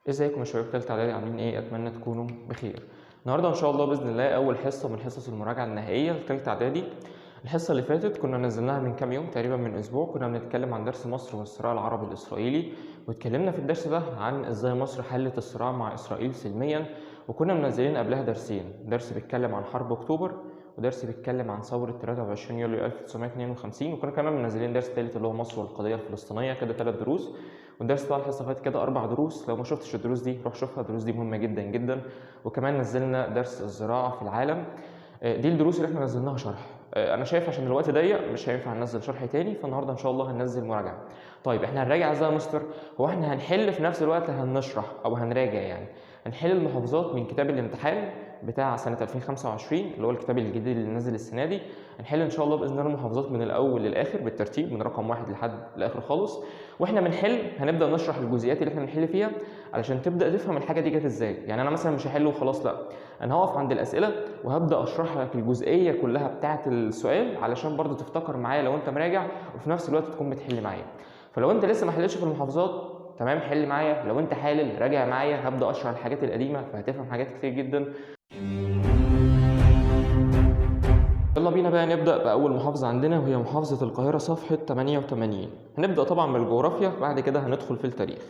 ازيكم يا شباب تالتة اعدادي، عاملين ايه؟ اتمنى تكونوا بخير. النهارده ان شاء الله باذن الله اول حصة من حصص المراجعة النهائية لتالتة اعدادي. الحصة اللي فاتت كنا نزلناها من كام يوم تقريبا، من اسبوع، كنا بنتكلم عن درس مصر والصراع العربي الاسرائيلي، واتكلمنا في الدرس ده عن ازاي مصر حلت الصراع مع اسرائيل سلميا، وكنا منزلين قبلها درسين، درس بيتكلم عن حرب اكتوبر ودرس بيتكلم عن ثورة 23 يوليو 1952، وكنا كمان منزلين درس تالت اللي هو مصر والقضية الفلسطينية، كده 3 دروس. والدرس بتاع الحصة فاتت كده 4 دروس، لو ما شفتش الدروس دي روح شوفها، الدروس دي مهمة جدا جدا. وكمان نزلنا درس الزراعة في العالم. دي الدروس اللي احنا نزلناها شرح. انا شايف عشان الوقت ضيق مش هينفع ننزل شرح تاني، فالنهارده ان شاء الله هننزل مراجعة. طيب احنا هنراجع ازاي يا مستر؟ هو احنا هنحل في نفس الوقت هنشرح او هنراجع، يعني هنحل المحافظات من كتاب الامتحان بتاع سنة 2025 اللي هو الكتاب الجديد اللي نزل السنة دي. هنحل إن شاء الله بإذن الله المحافظات من الأول للآخر بالترتيب من رقم 1 لحد الآخر خالص. وإحنا بنحل هنبدأ نشرح الجزئيات اللي إحنا بنحل فيها علشان تبدأ تفهم الحاجة دي جت إزاي. يعني أنا مثلا مش هحل وخلاص، لأ، أنا هقف عند الأسئلة وهبدأ أشرح لك الجزئية كلها بتاعة السؤال علشان برضه تفتكر معايا لو أنت مراجع، وفي نفس الوقت تكون بتحل معايا. فلو أنت لسه ما حلتش في المحافظات تمام حل معايا، لو أنت حالل راجع معايا، هبدأ أشرح الحاجات القديمة فهتفهم حاجات كتير جدا. يلا بينا بقى نبدأ بأول محافظة عندنا وهي محافظة القاهرة، صفحة 88. هنبدأ طبعا بالجغرافيا، بعد كده هندخل في التاريخ.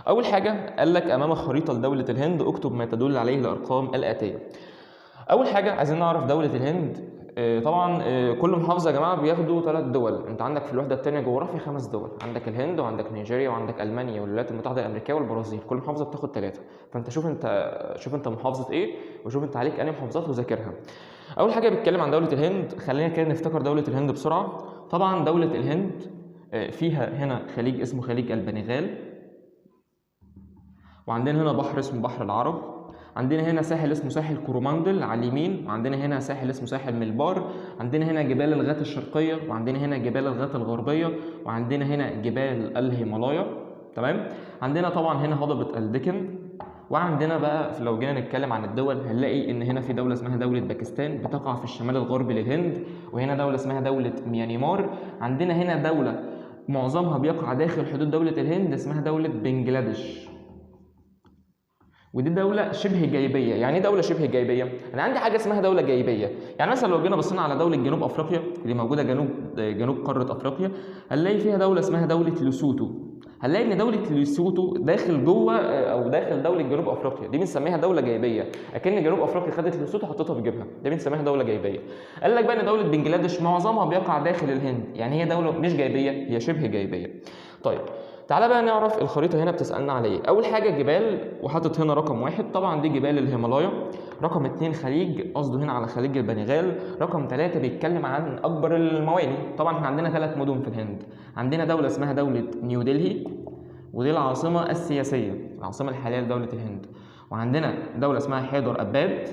أول حاجة قال لك أمام خريطة لدولة الهند اكتب ما تدل عليه الأرقام الآتية. أول حاجة عايزين نعرف دولة الهند. طبعا كل محافظة يا جماعة بياخدوا 3 دول. أنت عندك في الوحدة الثانية جغرافيا 5 دول، عندك الهند وعندك نيجيريا وعندك ألمانيا والولايات المتحدة الأمريكية والبرازيل. كل محافظة بتاخد 3، فأنت شوف أنت محافظة إيه وشوف أنت عليك أنهي محافظات وذاكرها. أول حاجة بيتكلم عن دولة الهند، خلينا كده نفتكر دولة الهند بسرعة. طبعا دولة الهند فيها هنا خليج اسمه خليج البنغال، وعندنا هنا بحر اسمه بحر العرب، عندنا هنا ساحل اسمه ساحل كوروماندل على اليمين، وعندنا هنا ساحل اسمه ساحل ملبار، عندنا هنا جبال الغات الشرقية، وعندنا هنا جبال الغات الغربية، وعندنا هنا جبال الهيمالايا. تمام. عندنا طبعا هنا هضبة الدكن، وعندنا بقى لو جينا نتكلم عن الدول هنلاقي ان هنا في دولة اسمها دولة باكستان بتقع في الشمال الغربي للهند، وهنا دولة اسمها دولة ميانمار. عندنا هنا دولة معظمها بيقع داخل حدود دولة الهند اسمها دولة بنجلاديش، ودي دولة شبه جيبية. يعني ايه دولة شبه جيبية؟ أنا عندي حاجة اسمها دولة جيبية، يعني مثلا لو جينا بصينا على دولة جنوب أفريقيا اللي موجودة جنوب قارة أفريقيا، هنلاقي فيها دولة اسمها دولة لوسوتو. هنلاقي إن دولة لوسوتو داخل جوه أو داخل دولة جنوب أفريقيا، دي بنسميها دولة جيبية، أكن جنوب أفريقيا خدت لوسوتو وحطتها في جيبها، دي بنسميها دولة جيبية. قال لك بقى إن دولة بنجلاديش معظمها بيقع داخل الهند، يعني هي دولة مش جيبية، هي شبه جيبية. طيب تعالى بقى نعرف الخريطة هنا بتسألنا على ايه. أول حاجة جبال، وحاطط هنا رقم 1 طبعا دي جبال الهيمالايا. رقم 2 خليج، قصده هنا على خليج البنغال. رقم 3 بيتكلم عن أكبر المواني. طبعا احنا عندنا 3 مدن في الهند، عندنا دولة اسمها دولة نيودلهي ودي العاصمة السياسية، العاصمة الحالية لدولة الهند، وعندنا دولة اسمها حيدر أباد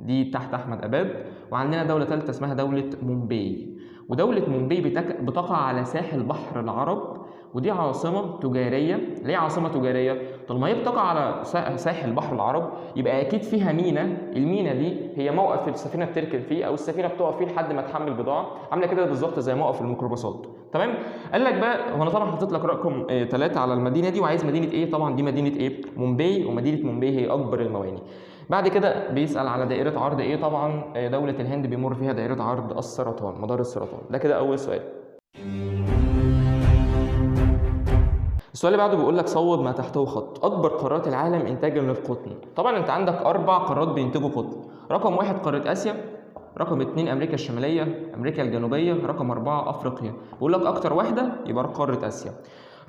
دي تحت أحمد أباد، وعندنا دولة ثالثة اسمها دولة مومباي. ودولة مومباي بتقع على ساحل بحر العرب، ودي عاصمة تجارية. ليه عاصمة تجارية؟ طالما هي بتقع على ساحل بحر العرب يبقى أكيد فيها مينا. المينا دي هي موقف السفينة بتركن فيه أو السفينة بتقف فيه لحد ما تحمل بضاعة، عاملة كده بالظبط زي موقف الميكروباصات. تمام؟ قال لك بقى، وأنا طبعا حاطط لك رقم 3 على المدينة دي، وعايز مدينة إيه؟ طبعا دي مدينة إيه؟ مومباي، ومدينة مومباي هي أكبر المواني. بعد كده بيسأل على دائرة عرض إيه؟ طبعا دولة الهند بيمر فيها دائرة عرض السرطان، مدار السرطان. ده كده أول سؤال. السؤال اللي بعده بيقول لك صوب ما تحته خط. اكبر قارات العالم انتاجا للقطن. طبعا انت عندك 4 قارات بينتجوا قطن. رقم 1 قارة اسيا، رقم 2 امريكا الشمالية، امريكا الجنوبية، رقم 4 افريقيا. بيقول لك اكتر واحدة يبقى قارة اسيا.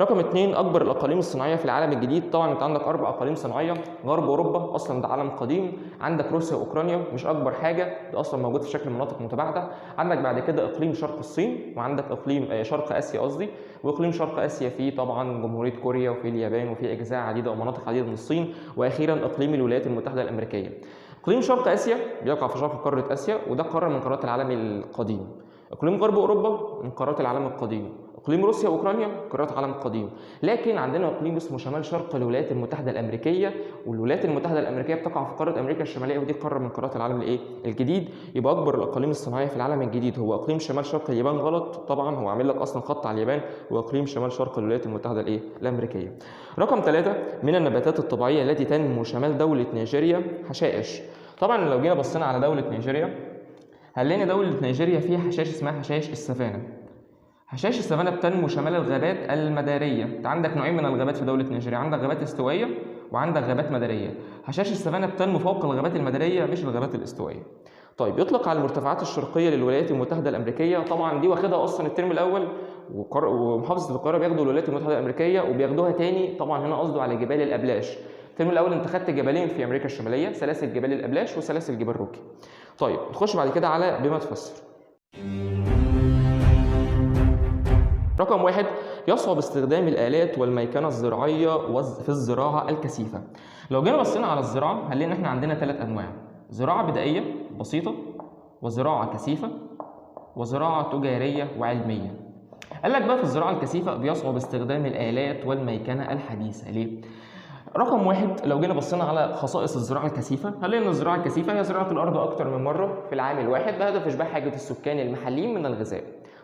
رقم 2 اكبر الاقاليم الصناعية في العالم الجديد. طبعا انت عندك 4 اقاليم صناعية. غرب اوروبا اصلا ده عالم قديم، عندك روسيا واوكرانيا مش اكبر حاجة، ده اصلا موجود في شكل مناطق متباعدة. عندك بعد كده اقليم شرق الصين، وعندك اقليم شرق اسيا قصدي، واقليم شرق اسيا فيه طبعا جمهورية كوريا وفي اليابان وفي اجزاء عديدة ومناطق عديدة من الصين، واخيرا اقليم الولايات المتحدة الامريكية. اقليم شرق اسيا بيقع في شرق قارة اسيا، وده قارة من قارات العالم القديم. اقليم غرب اوروبا من قارات العالم القديم. اقليم اقليم روسيا واوكرانيا قارات عالم قديم، لكن عندنا اقليم اسمه شمال شرق الولايات المتحدة الامريكية، والولايات المتحدة الامريكية بتقع في قارة امريكا الشمالية، ودي قارة من قارات العالم الايه؟ الجديد. يبقى اكبر الاقاليم الصناعية في العالم الجديد هو اقليم شمال شرق اليابان، غلط طبعا، هو عامل لك اصلا خط على اليابان، واقليم شمال شرق الولايات المتحدة الايه؟ الامريكية. رقم 3 من النباتات الطبيعية التي تنمو شمال دولة نيجيريا حشائش. طبعا لو جينا بصينا على دولة نيجيريا هنلاقي دولة نيجيريا فيها حشائش اسمها حشائش السافانا. حشائش السافانا بتنمو شمال الغابات المداريه. انت عندك نوعين من الغابات في دولة نيجيريا، عندك غابات استوائيه وعندك غابات مداريه. حشائش السافانا بتنمو فوق الغابات المداريه مش الغابات الاستوائيه. طيب يطلق على المرتفعات الشرقية للولايات المتحدة الامريكية، طبعا دي واخدها اصلا الترم الاول، ومحافظة القاهرة بياخدوا الولايات المتحدة الامريكية وبياخدوها تاني، طبعا هنا قصده على جبال الابلاش. الترم الاول انت خدت جبلين في امريكا الشمالية، سلاسل جبال الابلاش وسلاسل جبال روكي. طيب نخش بعد كده على بما تفسر. رقم 1 يصعب استخدام الآلات والميكنة الزراعية في الزراعة الكثيفة. لو جينا بصينا على الزراعة هنلاقي إن إحنا عندنا 3 أنواع: زراعة بدائية بسيطة، وزراعة كثيفة، وزراعة تجارية وعلمية. قال لك بقى في الزراعة الكثيفة بيصعب استخدام الآلات والميكنة الحديثة. ليه؟ رقم 1 لو جينا بصينا على خصائص الزراعة الكثيفة هنلاقي إن الزراعة الكثيفة هي زراعة الأرض أكتر من مرة في العام الواحد بهدف إشباع حاجة السكان المحليين من الغذاء.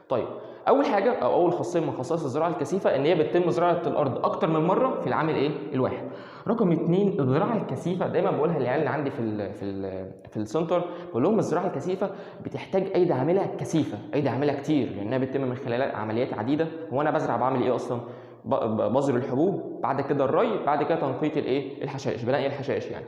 طيب اول حاجة او اول خاصية من خصائص الزراعة الكثيفة ان هي بتتم زراعة الارض اكتر من مرة في العام الايه؟ الواحد. رقم 2 الزراعة الكثيفة دايما بقولها للعيال اللي عندي في ال center، بقول لهم الزراعة الكثيفة بتحتاج ايدي عامله كثيفة، ايدي عامله كتير، لانها بتتم من خلال عمليات عديدة. هو انا بزرع بعمل ايه اصلا؟ بذر الحبوب، بعد كده الري، بعد كده تنقية الايه؟ الحشائش، بنقي الحشائش يعني.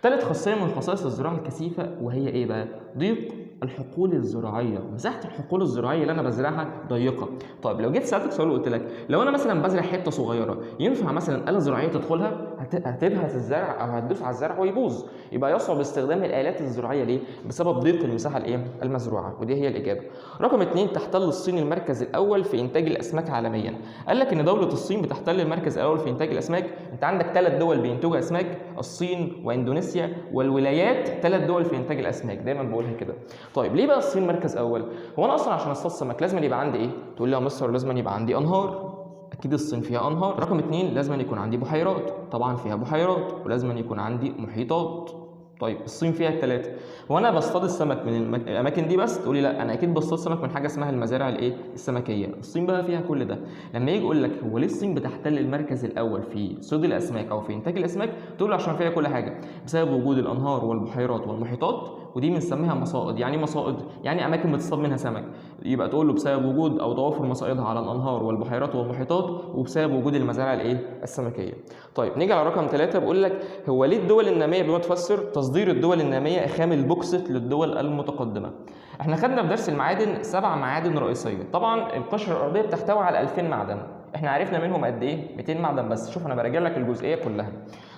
ثالث خاصية من خصائص الزراعة الكثيفة وهي ايه بقى؟ ضيق الحقول الزراعية، مساحة الحقول الزراعية اللي انا بزرعها ضيقه. طيب لو جيت سالتك سؤال وقلت لك لو انا مثلا بزرع حتة صغيرة ينفع مثلا آلة زراعية تدخلها؟ هتبهت الزرع او هتدوس على الزرع ويبوظ. يبقى يصعب استخدام الآلات الزراعية ليه؟ بسبب ضيق المساحة الايه؟ المزروعه، ودي هي الاجابة. رقم 2 تحتل الصين المركز الاول في انتاج الاسماك عالميا. قال لك ان دولة الصين بتحتل المركز الاول في انتاج الاسماك. انت عندك 3 دول بينتجوا اسماك، الصين واندونيسيا والولايات، 3 دول في انتاج الاسماك، دايما بقولها كده. طيب ليه بقى الصين مركز اول؟ هو انا اصلا عشان اصطاد سمك لازم يبقى عندي ايه؟ تقول لي يا مستر لازم يبقى عندي انهار، اكيد الصين فيها انهار. رقم 2 لازم يكون عندي بحيرات، طبعا فيها بحيرات، ولازم يكون عندي محيطات. طيب الصين فيها الثلاثة. هو انا بصطاد السمك من الاماكن دي بس؟ تقولي لا، انا اكيد بصطاد سمك من حاجة اسمها المزارع الايه؟ السمكيه. الصين بقى فيها كل ده. لما يجي يقول لك هو ليه الصين بتحتل المركز الاول في صيد الاسماك او في انتاج الاسماك؟ تقول له عشان فيها كل حاجة، بسبب وجود الانهار والبحيرات والمحيطات، ودي بنسميها مصائد. يعني ايه مصائد؟ يعني اماكن بتصطاد منها سمك. يبقى تقول له بسبب وجود او توافر مصائدها على الانهار والبحيرات والمحيطات، وبسبب وجود المزارع الايه؟ السمكيه. طيب نيجي على رقم 3 بيقول لك هو ليه الدول النامية بما تفسر تصدير الدول النامية خام البوكسيت للدول المتقدمة؟ احنا خدنا في درس المعادن 7 معادن رئيسية. طبعا القشرة الارضية بتحتوي على 2000 معدن، احنا عرفنا منهم قد ايه؟ 200 معدن بس. شوف انا براجع لك الجزئية كلها.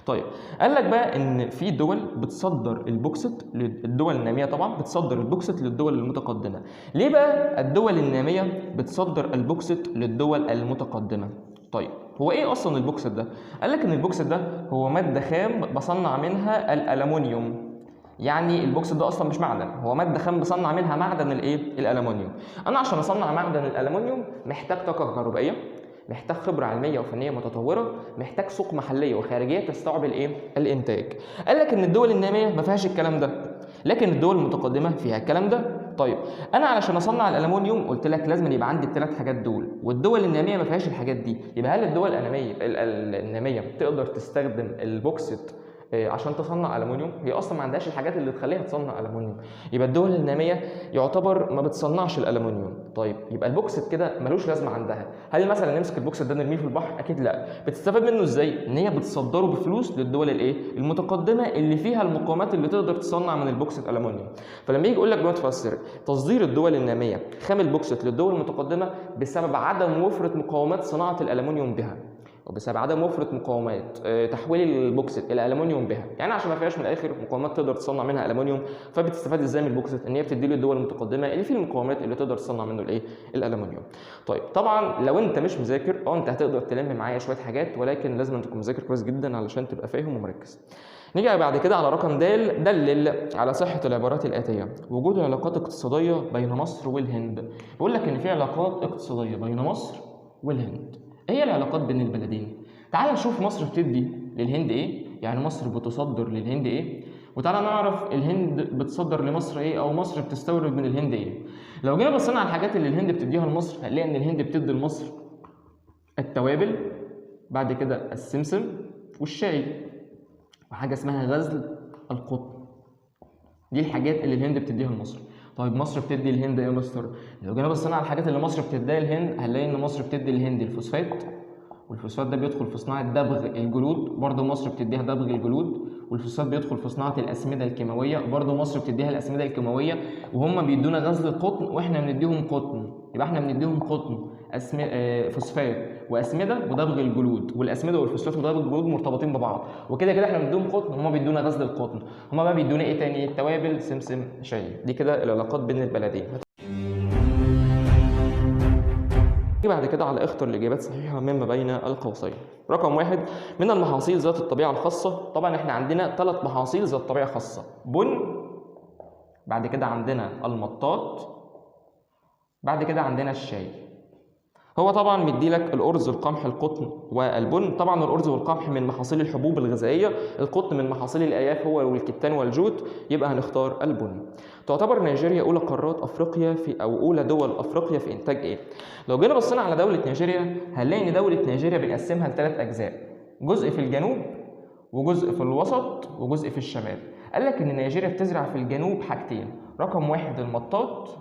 طيب قال لك بقى ان في دول بتصدر البوكسيت للدول النامية، طبعا بتصدر البوكسيت للدول المتقدمة. ليه بقى الدول النامية بتصدر البوكسيت للدول المتقدمة؟ طيب هو ايه اصلا البوكسيت ده؟ قال لك ان البوكسيت ده هو مادة خام بصنع منها الالومنيوم. يعني البوكسيت ده اصلا مش معدن، هو مادة خام بصنع منها معدن الايه؟ الالومنيوم. انا عشان اصنع معدن الالومنيوم محتاج طاقة كهربائية، محتاج خبره علمية وفنيه متطورة، محتاج سوق محليه وخارجيه تستوعب الايه؟ الانتاج. قال لك ان الدول النامية ما فيهاش الكلام ده، لكن الدول المتقدمة فيها الكلام ده. طيب انا علشان اصنع الالومنيوم قلت لك لازم يبقى عندي الثلاث حاجات دول، والدول النامية ما فيهاش الحاجات دي. يبقى هل الدول النامية تقدر تستخدم البوكسيت عشان تصنع الومنيوم؟ هي اصلا ما عندهاش الحاجات اللي تخليها تصنع الومنيوم. يبقى الدول النامية يعتبر ما بتصنعش الالومنيوم. طيب يبقى البوكسيت كده ملوش لازمه عندها. هل مثلا نمسك البوكسيت ده نرميه في البحر؟ اكيد لا. بتستفاد منه ازاي؟ ان هي بتصدره بفلوس للدول الايه؟ المتقدمة اللي فيها المقاومات اللي تقدر تصنع من البوكسيت الومنيوم. فلما يجي يقول لك بما تفسر تصدير الدول النامية خام البوكسيت للدول المتقدمة بسبب عدم وفرة مقاومات صناعة الالومنيوم بها، وبسبب عدم وفرة مقاومات تحويل البوكسيت الى الومنيوم بها، يعني عشان ما فيهاش من الاخر مقاومات تقدر تصنع منها الومنيوم. فبتستفاد ازاي من البوكسيت؟ ان هي بتدي للدول المتقدمة اللي فيه المقاومات اللي تقدر تصنع منه الايه؟ الالومنيوم. طيب طبعا لو انت مش مذاكر انت هتقدر تلم معايا شوية حاجات، ولكن لازم تكون مذاكر كويس جدا علشان تبقى فاهم ومركز. نيجي بعد كده على رقم د، دلل على صحة العبارات الآتية: وجود علاقات اقتصادية بين مصر والهند. بيقول لك ان في علاقات اقتصادية بين مصر والهند. ايه العلاقات بين البلدين؟ تعال نشوف مصر بتدي للهند ايه، يعني مصر بتصدر للهند ايه، وتعالى نعرف الهند بتصدر لمصر ايه او مصر بتستورد من الهند ايه. لو جينا بصينا على الحاجات اللي الهند بتديها لمصر هنلاقي ان الهند بتدي لمصر التوابل، بعد كده السمسم والشاي، وحاجه اسمها غزل القطن. دي الحاجات اللي الهند بتديها لمصر. طيب مصر بتدي الهند ايه يا مستر؟ لو جينا بصينا على الحاجات اللي مصر بتديها الهند هنلاقي ان مصر بتدي الهند الفوسفات، والفوسفات ده بيدخل في صناعة دبغ الجلود، برضه مصر بتديها دبغ الجلود، والفوسفات بيدخل في صناعة الاسمده الكيماوية، برضه مصر بتديها الاسمده الكيماوية، وهم بيدونا غزل القطن واحنا بنديهم قطن، يبقى احنا بنديهم قطن فوسفات واسمده ودبغ الجلود، والاسمده والفوسفات ودبغ الجلود مرتبطين ببعض، وكده كده احنا بنديهم قطن وهم بيدونا غزل القطن. هم بقى بيدونا ايه تاني؟ توابل، سمسم، شاي. دي كده العلاقات بين البلدين. بعد كده على اختر الاجابات صحيحه مما بين القوسين. رقم 1، من المحاصيل ذات الطبيعة الخاصة. طبعا احنا عندنا 3 محاصيل ذات طبيعة خاصة، بن، بعد كده عندنا المطاط، بعد كده عندنا الشاي. هو طبعا مديلك الارز، القمح، القطن والبن. طبعا الارز والقمح من محاصيل الحبوب الغذائية، القطن من محاصيل الاياف هو والكتان والجوت، يبقى هنختار البن. تعتبر نيجيريا اولى قارات افريقيا في او اولى دول افريقيا في انتاج ايه؟ لو جينا بصينا على دولة نيجيريا هنلاقي ان دولة نيجيريا بنقسمها لثلاث اجزاء، جزء في الجنوب وجزء في الوسط وجزء في الشمال. قال لك ان نيجيريا بتزرع في الجنوب حاجتين، رقم 1 المطاط،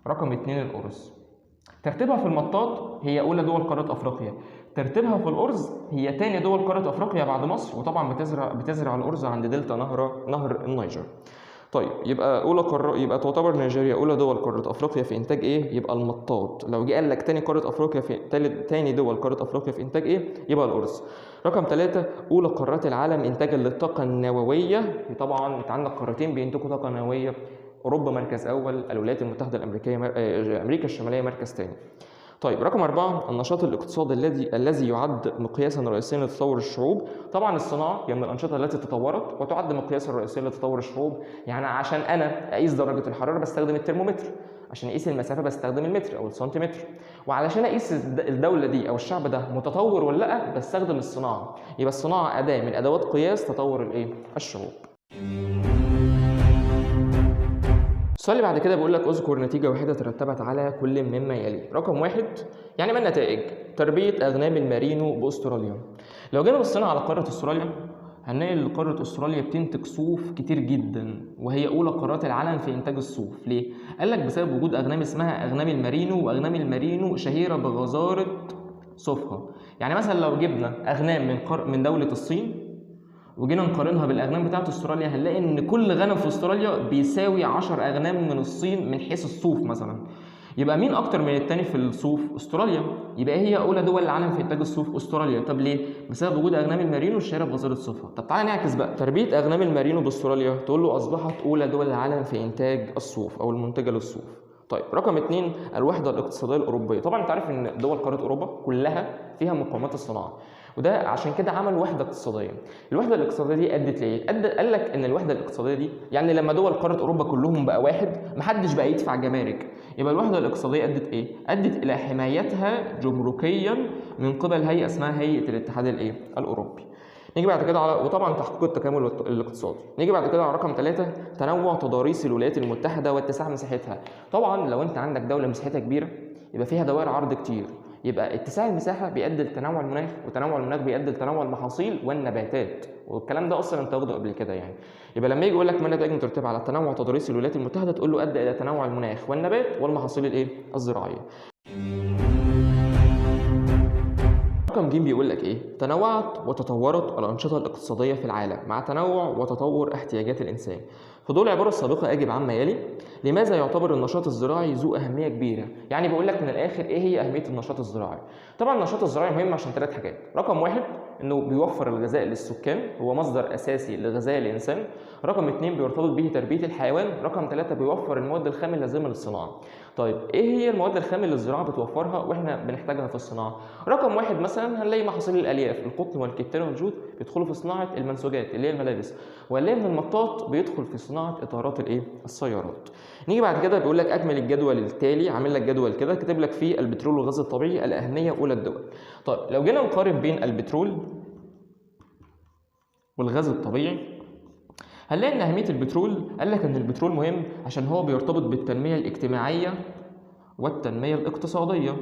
رقم 2 الارز. ترتيبها في المطاط هي اولى دول قارة افريقيا، ترتيبها في الارز هي ثاني دول قارة افريقيا بعد مصر، وطبعا بتزرع الارز عند دلتا نهر النيجر. طيب يبقى اولى قارة، يبقى تعتبر نيجيريا اولى دول قارة افريقيا في انتاج ايه؟ يبقى المطاط. لو جه قال لك ثاني قارة افريقيا في ثاني دول قارة افريقيا في انتاج ايه؟ يبقى الارز. رقم 3، اولى قارات العالم انتاجا للطاقة النووية. طبعا انت عندك قارتين بينتجوا طاقة نووية، اوروبا مركز اول، الولايات المتحدة الامريكية امريكا الشمالية مركز ثاني. طيب رقم 4، النشاط الاقتصادي الذي يعد مقياسا رئيسيا لتطور الشعوب. طبعا الصناعة هي من الانشطة التي تطورت وتعد مقياسا رئيسيا لتطور الشعوب، يعني عشان انا اقيس درجه الحرارة بستخدم الترمومتر، عشان اقيس المسافة بستخدم المتر او السنتيمتر، وعلشان اقيس الدولة دي او الشعب ده متطور ولا لا بستخدم الصناعة. يبقى الصناعة اداه من ادوات قياس تطور الايه؟ الشعوب. السؤال اللي بعد كده بيقول لك اذكر نتيجة واحدة ترتبت على كل مما يلي. رقم 1، يعني ما النتائج؟ تربيه اغنام المارينو باستراليا. لو جينا بصينا على قارة استراليا هنلاقي ان قارة استراليا بتنتج صوف كتير جدا، وهي اولى قارات العالم في انتاج الصوف. ليه؟ قال لك بسبب وجود اغنام اسمها اغنام المارينو، واغنام المارينو شهيرة بغزاره صوفها. يعني مثلا لو جبنا اغنام من دولة الصين وجينا نقارنها بالاغنام بتاعت استراليا هنلاقي ان كل غنم في استراليا بيساوي 10 اغنام من الصين من حيث الصوف مثلا. يبقى مين اكتر من التاني في الصوف؟ استراليا. يبقى هي اولى دول العالم في انتاج الصوف استراليا. طب ليه؟ بسبب وجود اغنام المارينو الشهيرة بغزاره صوفها. طب تعالى نعكس بقى، تربيه اغنام المارينو باستراليا تقول له اصبحت اولى دول العالم في انتاج الصوف او المنتجة للصوف. طيب رقم 2، الوحدة الاقتصادية الاوروبية. طبعا انت عارف ان دول قارة اوروبا كلها فيها مقومات الصناعة، وده عشان كده عمل وحده اقتصادية. الوحدة الاقتصادية دي ادت لايه؟ قال لك ان الوحدة الاقتصادية دي يعني لما دول قارة اوروبا كلهم بقى واحد محدش بقى يدفع جمارك. يبقى الوحدة الاقتصادية ادت ايه؟ ادت الى حمايتها جمركيا من قبل هيئة اسمها هيئة الاتحاد الايه؟ الاوروبي. نيجي بعد كده على وطبعا تحقيق التكامل الاقتصادي. نيجي بعد كده على رقم 3، تنوع تضاريس الولايات المتحدة واتساع مساحتها. طبعا لو انت عندك دولة مساحتها كبيرة يبقى فيها دوائر عرض كتير، يبقى اتساع المساحة بيؤدي لتنوع المناخ، وتنوع المناخ بيؤدي لتنوع المحاصيل والنباتات، والكلام ده اصلا انت واخده قبل كده يعني. يبقى لما يجي يقول لك ما النتائج المترتبة على تنوع تضاريس الولايات المتحدة تقول له ادى الى تنوع المناخ والنبات والمحاصيل الايه؟ الزراعية. رقم ج بيقول لك ايه؟ تنوعت وتطورت الانشطة الاقتصادية في العالم مع تنوع وتطور احتياجات الانسان. في ضوء العبارة السابقة اجب عما يلي: لماذا يعتبر النشاط الزراعي ذو اهمية كبيرة؟ يعني بيقول لك من الاخر ايه هي اهمية النشاط الزراعي؟ طبعا النشاط الزراعي مهم عشان 3 حاجات. رقم 1، انه بيوفر الغذاء للسكان، هو مصدر اساسي لغذاء الانسان. رقم 2، بيرتبط به تربيه الحيوان. رقم 3، بيوفر المواد الخام اللازمة للصناعة. طيب ايه هي المواد الخام اللي الزراعة بتوفرها واحنا بنحتاجها في الصناعة؟ رقم واحد مثلا هنلاقي محاصيل الالياف، القطن والكتان والجوت بيدخلوا في صناعة المنسوجات اللي هي الملابس، وهنلاقي ان المطاط بيدخل في صناعة اطارات الايه؟ السيارات. نيجي بعد كده بيقول لك اكمل الجدول التالي، عامل لك جدول كده كاتب لك فيه البترول والغاز الطبيعي الاهمية اولى الدول. طيب لو جينا نقارن بين البترول والغاز الطبيعي هنلاقي ان اهمية البترول، قال لك ان البترول مهم عشان هو بيرتبط بالتنميه الاجتماعية والتنمية الاقتصادية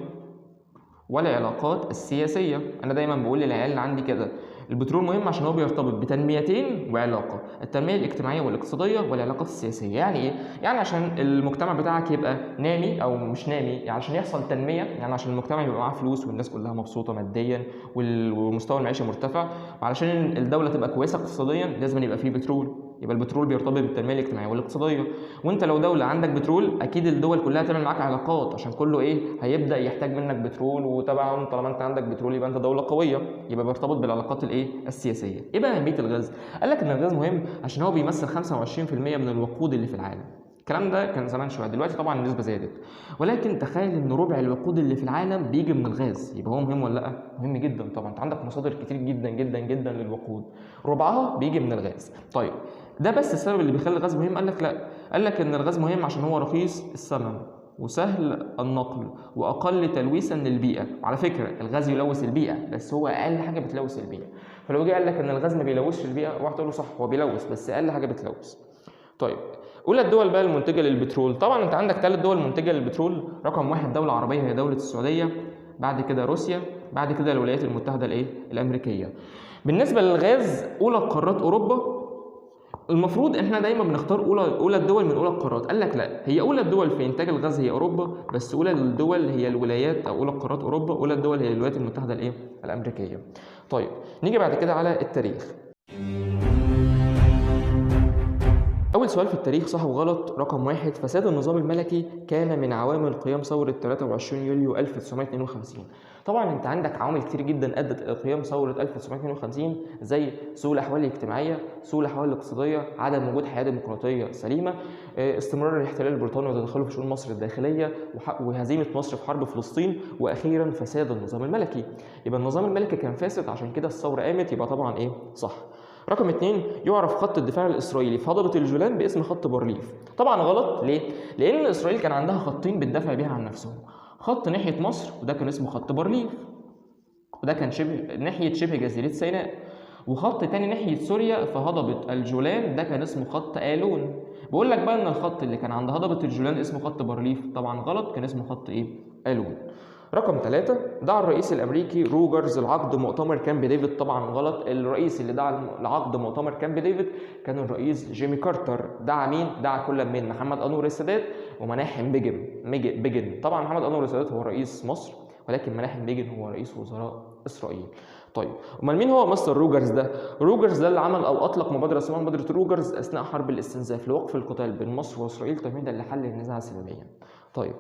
والعلاقات السياسية. انا دايما بقول للعيال اللي عندي كده، البترول مهم عشان هو بيرتبط بتنميتين وعلاقة، التنمية الاجتماعية والاقتصادية والعلاقات السياسية. يعني ايه؟ يعني عشان المجتمع بتاعك يبقى نامي او مش نامي، يعني عشان يحصل تنمية، يعني عشان المجتمع يبقى معاه فلوس والناس كلها مبسوطة ماديا ومستوى المعيشة مرتفع، وعلشان الدولة تبقى كويسة اقتصاديا لازم يبقى فيه بترول. يبقى البترول بيرتبط بالتنميه الاجتماعية والاقتصادية، وانت لو دولة عندك بترول اكيد الدول كلها تعمل معاك علاقات عشان كله ايه هيبدا يحتاج منك بترول، وطبعا طالما انت عندك بترول يبقى انت دولة قوية، يبقى بيرتبط بالعلاقات الايه السياسية. ايه بقى اهمية الغاز؟ قال لك ان الغاز مهم عشان هو بيمثل 25% من الوقود اللي في العالم. الكلام ده كان زمان شوية، دلوقتي طبعا النسبة زادت، ولكن تخيل ان ربع الوقود اللي في العالم بيجي من الغاز، يبقى هو مهم ولا لا؟ مهم جدا طبعا. انت عندك مصادر كتير جدا جدا جدا للوقود، ربعها بيجي من الغاز. طيب ده بس السبب اللي بيخلي الغاز مهم؟ قال لك لا، قال لك ان الغاز مهم عشان هو رخيص الثمن وسهل النقل واقل تلويثا للبيئة. وعلى فكرة الغاز يلوث البيئة، بس هو اقل حاجة بتلوث البيئة. فلو جه قال لك ان الغاز ما بيلوثش البيئة، اوعى تقول له صح، هو بيلوث بس اقل حاجة بتلوث. طيب اولى الدول بقى المنتجة للبترول، طبعا انت عندك 3 دول منتجه للبترول. رقم واحد دولة عربية هي دولة السعودية، بعد كده روسيا، بعد كده الولايات المتحدة الايه الامريكية. بالنسبة للغاز اولى قارات اوروبا، المفروض احنا دايما بنختار اولى الدول من اولى القارات، قال لك لا، هي اولى الدول في انتاج الغاز هي اوروبا، بس اولى الدول هي الولايات، او اولى قارات اوروبا، اولى الدول هي الولايات المتحدة الايه الامريكية. طيب نيجي بعد كده على التاريخ. أول سؤال في التاريخ صح وغلط. رقم واحد، فساد النظام الملكي كان من عوامل قيام ثورة 23 يوليو 1952. طبعا أنت عندك عوامل كتير جدا أدت إلى قيام ثورة 1952، زي سوء الأحوال الاجتماعية، سوء الأحوال الاقتصادية، عدم وجود حياة ديمقراطية سليمة، استمرار الاحتلال البريطاني وتدخله في شؤون مصر الداخلية، وهزيمة مصر في حرب فلسطين، وأخيرا فساد النظام الملكي. يبقى النظام الملكي كان فاسد عشان كده الثورة قامت، يبقى طبعا إيه صح. رقم 2، يعرف خط الدفاع الإسرائيلي في هضبة الجولان باسم خط بارليف. طبعا غلط، ليه؟ لأن إسرائيل كان عندها خطين بتدافع بيها عن نفسهم، خط ناحية مصر وده كان اسمه خط بارليف، وده كان شبه ناحية شبه جزيرة سيناء، وخط تاني ناحية سوريا في هضبة الجولان ده كان اسمه خط آلون. بقول لك بقى إن الخط اللي كان عند هضبة الجولان اسمه خط بارليف، طبعا غلط، كان اسمه خط إيه؟ آلون. رقم 3، دعا الرئيس الامريكي روجرز لعقد مؤتمر كامب ديفيد. طبعا غلط، الرئيس اللي دعا لعقد مؤتمر كامب ديفيد كان الرئيس جيمي كارتر. دعا مين؟ دعا كل من محمد انور السادات ومناحم بيجن. طبعا محمد انور السادات هو رئيس مصر، ولكن مناحم بيجن هو رئيس وزراء اسرائيل. طيب امال مين هو مستر روجرز ده؟ روجرز ده اللي عمل او اطلق مبادرة اسمها مبادرة روجرز اثناء حرب الاستنزاف لوقف القتال بين مصر واسرائيل تمهيدا لحل النزاع سلميا. طيب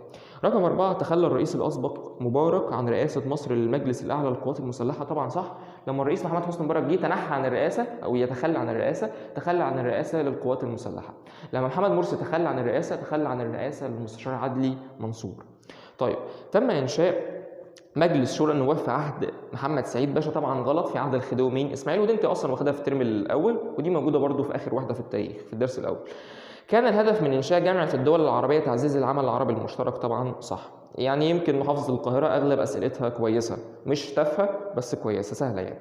رقم 4، تخلى الرئيس الاسبق مبارك عن رئاسة مصر للمجلس الاعلى للقوات المسلحة. طبعا صح، لما الرئيس محمد حسني مبارك جه تنحى عن الرئاسة او يتخلى عن الرئاسة، تخلى عن الرئاسة للقوات المسلحة. لما محمد مرسي تخلى عن الرئاسة، تخلى عن الرئاسة للمستشار عدلي منصور. طيب تم انشاء مجلس شورى النواب في عهد محمد سعيد باشا. طبعا غلط، في عهد الخديوي مين؟ اسماعيل، ودي انت اصلا واخدها في الترم الاول، ودي موجودة برده في اخر واحدة في التاريخ في الدرس الاول. كان الهدف من انشاء جامعه الدول العربية تعزيز العمل العربي المشترك. طبعا صح، يعني يمكن محافظة القاهرة اغلب اسئلتها كويسة، مش تافهة بس كويسة سهلة يعني.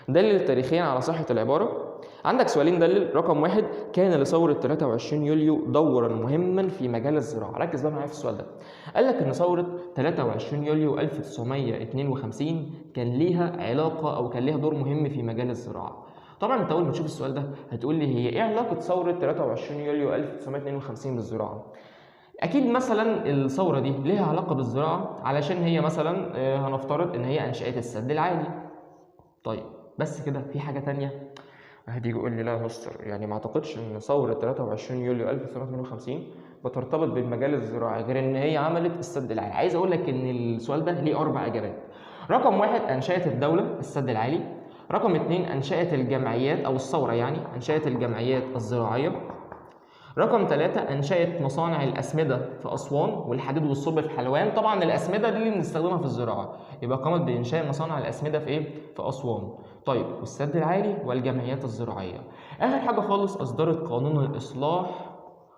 دلل تاريخيا على صحة العبارة. عندك سؤالين دلل. رقم 1، كان لثوره 23 يوليو دورا مهما في مجال الزراعة. ركز بقى معايا في السؤال ده. قال لك ان ثورة 23 يوليو 1952 كان ليها علاقة او كان ليها دور مهم في مجال الزراعة. طبعا انت اول ما تشوف السؤال ده هتقول لي هي ايه علاقة ثورة 23 يوليو 1952 بالزراعة؟ اكيد مثلا الثورة دي ليها علاقة بالزراعة علشان هي مثلا هنفترض ان هي انشات السد العالي. طيب بس كده، في حاجة تانية؟ واحد يجي يقول لي لا يا مستر، يعني ما اعتقدش ان ثورة 23 يوليو 1952 بترتبط بالمجال الزراعي غير ان هي عملت السد العالي. عايز اقول لك ان السؤال ده ليه 4 اجابات. رقم 1، انشات الدولة السد العالي. رقم 2، انشات الجمعيات او الثورة يعني انشات الجمعيات الزراعية. رقم 3 أنشأت مصانع الأسمدة في أسوان والحديد والصلب في حلوان. طبعا الأسمدة دي اللي بنستخدمها في الزراعة، يبقى قامت بإنشاء مصانع الأسمدة في إيه؟ في أسوان. طيب والسد العالي والجمعيات الزراعية. آخر حاجة خالص أصدرت قانون الإصلاح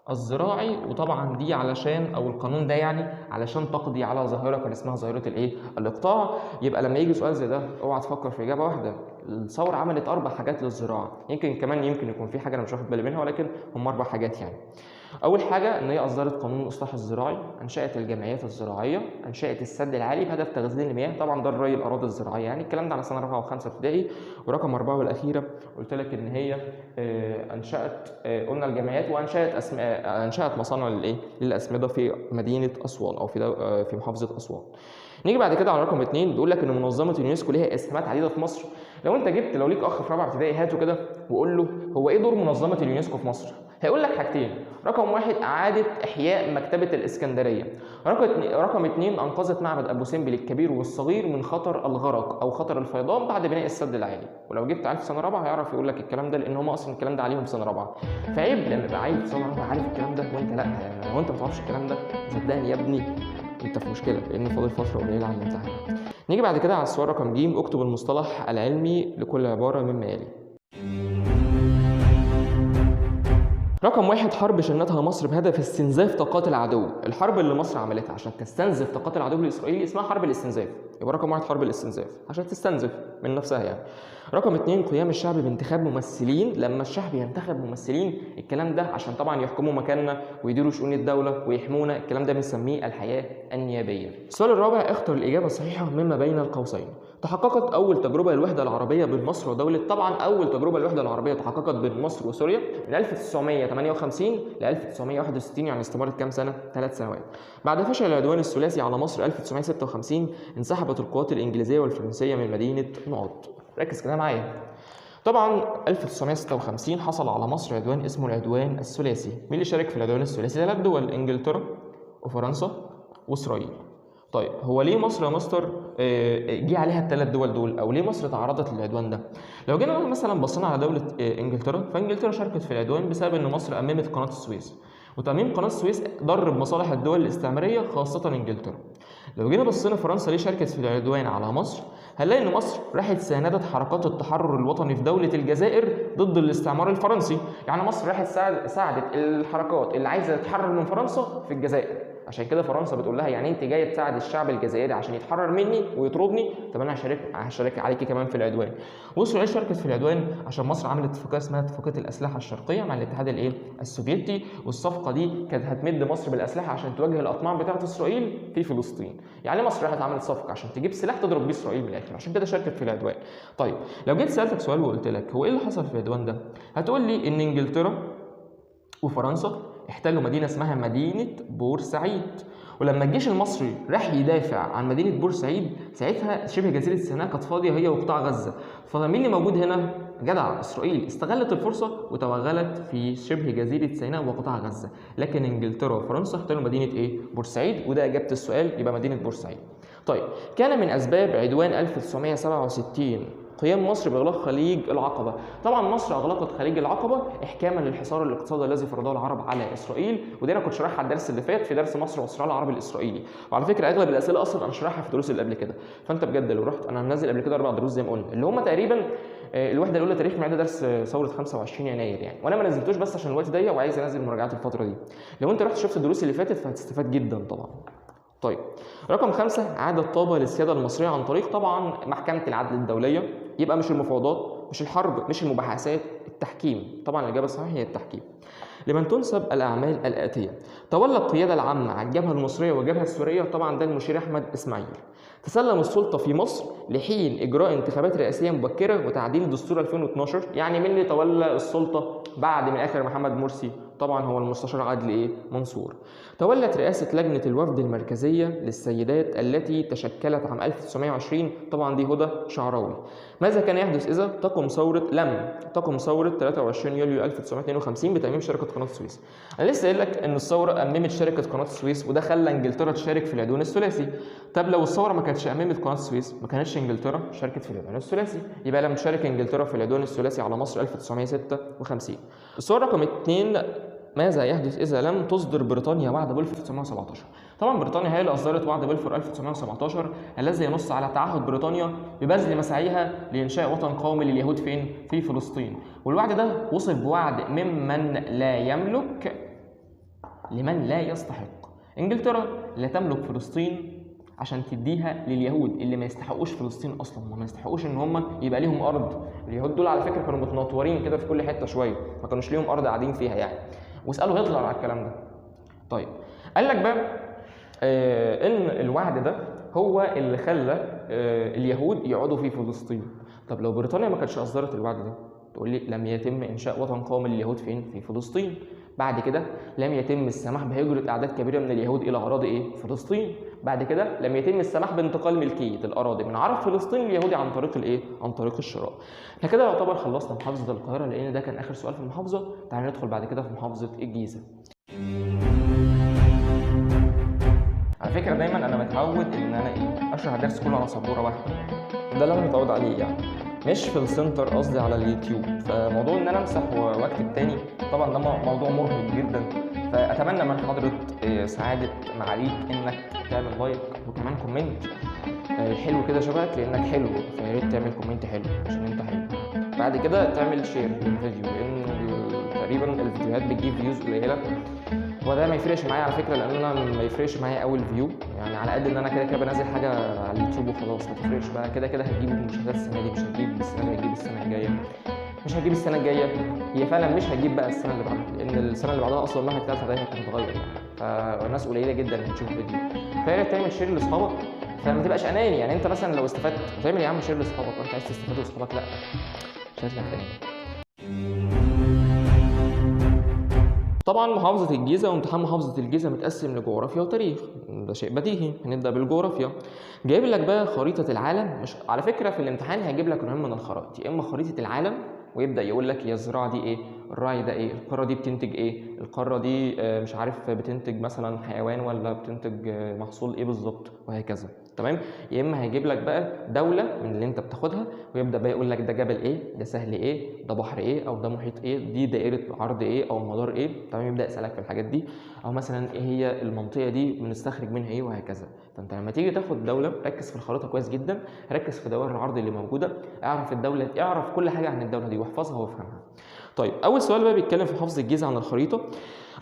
الزراعي، وطبعا دي علشان او القانون ده يعني علشان تقضي على ظاهره كان اسمها ظاهره الايه؟ الاقطاع. يبقى لما يجي سؤال زي ده اوعى تفكر في اجابه واحدة. الثورة عملت 4 حاجات للزراعة، يمكن كمان يمكن يكون في حاجة انا مش واخد بالي منها، ولكن هم 4 حاجات يعني. اول حاجة ان هي اصدرت قانون الاصلاح الزراعي، انشات الجمعيات الزراعية، انشات السد العالي بهدف تخزين المياه، طبعا ده الري الاراضي الزراعية يعني الكلام ده على سنة 4 و5 ابتدائي. ورقم 4 والاخيرة قلت لك ان هي انشات قلنا الجمعيات، وانشات انشات مصانع للايه؟ للاسمده في مدينة اسوان او في محافظة اسوان. نيجي بعد كده على رقم 2 بيقول لك ان منظمة اليونسكو ليها اسهامات عديدة في مصر. لو انت جبت لو ليك اخ في رابعه ابتدائي هاته كده وقول له هو ايه دور منظمة اليونسكو في مصر؟ هيقول لك حاجتين. رقم 1 اعاده احياء مكتبه الاسكندرية. رقم 2 انقذت معبد ابو سمبل الكبير والصغير من خطر الغرق او خطر الفيضان بعد بناء السد العالي. ولو جبت عيل في سنة رابعه هيعرف يقول لك الكلام ده، لان هم اصلا الكلام ده عليهم في سنة رابعه. فعيب لما يبقى عيل في سنة رابعه عارف الكلام ده وانت لا، يعني لو انت ما تعرفش الكلام ده صدقني يا ابني انت في مشكلة، لان فاضل فترة قليله على الامتحان. نيجي بعد كده على السؤال رقم ج، اكتب المصطلح العلمي لكل عبارة مما يلي. رقم 1 حرب شنتها مصر بهدف استنزاف طاقات العدو. الحرب اللي مصر عملتها عشان تستنزف طاقات العدو الاسرائيلي اسمها حرب الاستنزاف، يبقى رقم 1 حرب الاستنزاف عشان تستنزف من نفسها يعني. رقم 2 قيام الشعب بانتخاب ممثلين. لما الشعب ينتخب ممثلين الكلام ده عشان طبعا يحكموا مكاننا ويديروا شؤون الدولة ويحمونا، الكلام ده بنسميه الحياة النيابية. السؤال الرابع اختر الاجابة الصحيحة مما بين القوسين. تحققت اول تجربه للوحدة العربية بين مصر ودولة، طبعا اول تجربه للوحدة العربية تحققت بين مصر وسوريا من 1958 ل 1961، يعني استمرت كام سنة؟ 3 سنوات. بعد فشل العدوان الثلاثي على مصر 1956 انسحبت القوات الانجليزية والفرنسيه من مدينة نقط. ركز كده معايا. طبعا 1956 حصل على مصر عدوان اسمه العدوان الثلاثي. مين اللي شارك في العدوان الثلاثي؟ 3 دول، انجلترا وفرنسا واسرائيل. طيب هو ليه مصر يا مستر جه عليها الثلاث دول دول، او ليه مصر تعرضت للعدوان ده؟ لو جينا مثلا بصينا على دولة انجلترا، فانجلترا شاركت في العدوان بسبب ان مصر اممت قناة السويس، وتأميم قناة السويس ضر بمصالح الدول الاستعمارية خاصة انجلترا. لو جينا بصينا فرنسا ليه شاركت في العدوان على مصر، هنلاقي ان مصر راحت ساندت حركات التحرر الوطني في دولة الجزائر ضد الاستعمار الفرنسي. يعني مصر راحت ساعدت الحركات اللي عايزه تتحرر من فرنسا في الجزائر، عشان كده فرنسا بتقول لها يعني انت جاية تساعد الشعب الجزائري عشان يتحرر مني ويطردني، طب انا هشارك عليكي كمان في العدوان. واسرائيل شاركت في العدوان عشان مصر عملت اتفاقية اسمها اتفاقية الاسلحة الشرقية مع الاتحاد الايه السوفيتي، والصفقه دي كانت هتمد مصر بالاسلحة عشان تواجه الاطماع بتاعه اسرائيل في فلسطين. يعني مصر راحت عملت صفقة عشان تجيب سلاح تضرب بيه اسرائيل من الاخر، عشان كده شاركت في العدوان. طيب لو جيت سالتك سؤال وقلت لك هو ايه اللي حصل في العدوان ده، هتقول لي ان انجلترا وفرنسا احتلوا مدينة اسمها مدينة بورسعيد، ولما الجيش المصري راح يدافع عن مدينة بورسعيد ساعتها شبه جزيرة سيناء كانت فاضية هي وقطاع غزة، فمين اللي موجود هنا؟ جدع اسرائيل استغلت الفرصة وتوغلت في شبه جزيرة سيناء وقطاع غزة، لكن انجلترا وفرنسا احتلوا مدينة ايه؟ بورسعيد، وده اجابه السؤال يبقى مدينة بورسعيد. طيب كان من اسباب عدوان 1967 قيام مصر باغلاق خليج العقبة. طبعا مصر اغلقت خليج العقبة احكاما للحصار الاقتصادي الذي فرضه العرب على اسرائيل، وده انا كنت شارحها الدرس اللي فات في درس مصر والصراع العربي الاسرائيلي. وعلى فكرة اغلب الاسئلة اصلا انا شارحها في الدروس اللي قبل كده، فانت بجد لو رحت انا منزل قبل كده 4 دروس زي ما قلنا اللي هم تقريبا الوحدة الاولى تاريخ ما عدا درس ثورة 25 يناير يعني، وانا ما نزلتوش بس عشان الوقت ضيق وعايز انزل مراجعات الفترة دي. لو انت رحت شفت الدروس اللي فاتت فهتستفاد جدا طبعا. طيب رقم 5 عادت طابة للسيادة المصرية عن طريق طبعا محكمة العدل الدولية، يبقى مش المفاوضات، مش الحرب، مش المباحثات، التحكيم. طبعا الإجابة الصحيحة هي التحكيم. لمن تنسب الأعمال الآتية: تولى القيادة العامة على الجبهة المصرية والجبهة السورية، طبعا ده المشير أحمد إسماعيل. تسلم السلطة في مصر لحين إجراء انتخابات رئاسية مبكرة وتعديل دستور 2012. يعني مين اللي تولى السلطة بعد من آخر محمد مرسي؟ طبعا هو المستشار عدلي ايه؟ منصور. تولت رئاسة لجنة الوفد المركزية للسيدات التي تشكلت عام 1920، طبعا دي هدى شعراوي. ماذا كان يحدث إذا تقم ثورة لم تقم ثورة 23 يوليو 1952 بتأميم شركة قناة السويس؟ أنا لسه قايل لك إن الثورة أممت شركة قناة السويس وده خلى إنجلترا تشارك في العدوان الثلاثي. طب لو الثورة ما كانتش أممت قناة السويس ما كانتش إنجلترا شاركت في العدوان الثلاثي، يبقى لم تشارك إنجلترا في العدوان الثلاثي على مصر 1956. السؤال رقم 2 ماذا يحدث إذا لم تصدر بريطانيا وعد بلفور 1917؟ طبعا بريطانيا هي اللي أصدرت وعد بلفور 1917 الذي ينص على تعهد بريطانيا ببذل مساعيها لإنشاء وطن قومي لليهود فين؟ في فلسطين. والوعد ده وصف بوعد ممن لا يملك لمن لا يستحق. إنجلترا لا تملك فلسطين عشان تديها لليهود اللي ما يستحقوش فلسطين اصلا، ما يستحقوش ان هم يبقى ليهم ارض. اليهود دول على فكرة كانوا متنطورين كده في كل حتة شوية، ما كانوش ليهم ارض قاعدين فيها يعني. واسالوا هتلر على الكلام ده. طيب قال لك بقى ان الوعد ده هو اللي خلى اليهود يقعدوا في فلسطين. طب لو بريطانيا ما كانتش اصدرت الوعد ده، تقول لي لم يتم انشاء وطن قومي لليهود فين؟ في فلسطين. بعد كده لم يتم السماح بهجرة أعداد كبيرة من اليهود إلى أراضي إيه؟ فلسطين. بعد كده لم يتم السماح بانتقال ملكية الأراضي من عرب فلسطين لليهود عن طريق الإيه؟ عن طريق الشراء. احنا كده يعتبر خلصنا محافظة القاهرة، لأن ده كان آخر سؤال في المحافظة. تعالى ندخل بعد كده في محافظة الجيزة. على فكرة دايما أنا متعود إن أنا إيه؟ أشرح الدرس كله على سبورة واحدة. ده اللي أنا متعود عليه يعني. مش في السنتر، قصدي على اليوتيوب. فموضوع ان انا امسح واكتب تاني طبعا ده موضوع مرهق جدا. فاتمنى من حضره سعادة معاليك انك تعمل like وكمان comment حلو كده شبهك، لانك حلو، فيا ريت تعمل comment حلو عشان انت حلو. بعد كده تعمل share للفيديو، لان تقريبا الفيديوهات بتجيب views قليله، وده ما يفرقش معايا على فكرة، لان انا ما يفرقش معايا اول view يعني، على قد ان انا كده كده بنزل حاجة على اليوتيوب وخلاص، ما تفرقش بقى، كده كده هتجيب مشاهدات السنة دي، مش هتجيب السنة دي، هتجيب السنة الجاية، مش هتجيب السنة الجاية، هي فعلا مش هتجيب بقى السنة اللي بعدها، لان السنة اللي بعدها اصلا المنهج الثالثة ده هيكون اتغير يعني، فالناس قليله جدا هتشوف فيديو. فيا ريت تعمل share لاصحابك، فما تبقاش اناني يعني. انت مثلا لو استفدت تعمل يا عم share لاصحابك، وانت عايز تستفاد واصحابك لا، شكلك اناني. طبعا محافظة الجيزة وامتحان محافظة الجيزة متقسم لجغرافيا وتاريخ، ده شيء بديهي. هنبدأ بالجغرافيا. جايب لك بقى خريطة العالم. مش على فكرة في الامتحان هيجيب لك نوعين من الخرائط، يا إما خريطة العالم ويبدأ يقول لك يا الزراعة دي إيه، الرعي ده إيه، القارة دي بتنتج إيه، القارة دي مش عارف بتنتج مثلا حيوان ولا بتنتج محصول إيه بالظبط، وهكذا. تمام. يا اما هيجيب لك بقى دولة من اللي انت بتاخدها ويبدا بقى يقول لك ده جبل ايه، ده سهل ايه، ده بحر ايه، او ده محيط ايه، دي دائرة عرض ايه او مدار ايه. تمام. يبدا يسالك في الحاجات دي، او مثلا ايه هي المنطقة دي بنستخرج منها ايه، وهكذا. فانت لما تيجي تاخد دولة ركز في الخريطة كويس جدا، ركز في دوائر العرض اللي موجودة، اعرف الدولة، اعرف كل حاجة عن الدولة دي واحفظها وافهمها. طيب اول سؤال بقى بيتكلم في محافظة الجيزة عن الخريطة.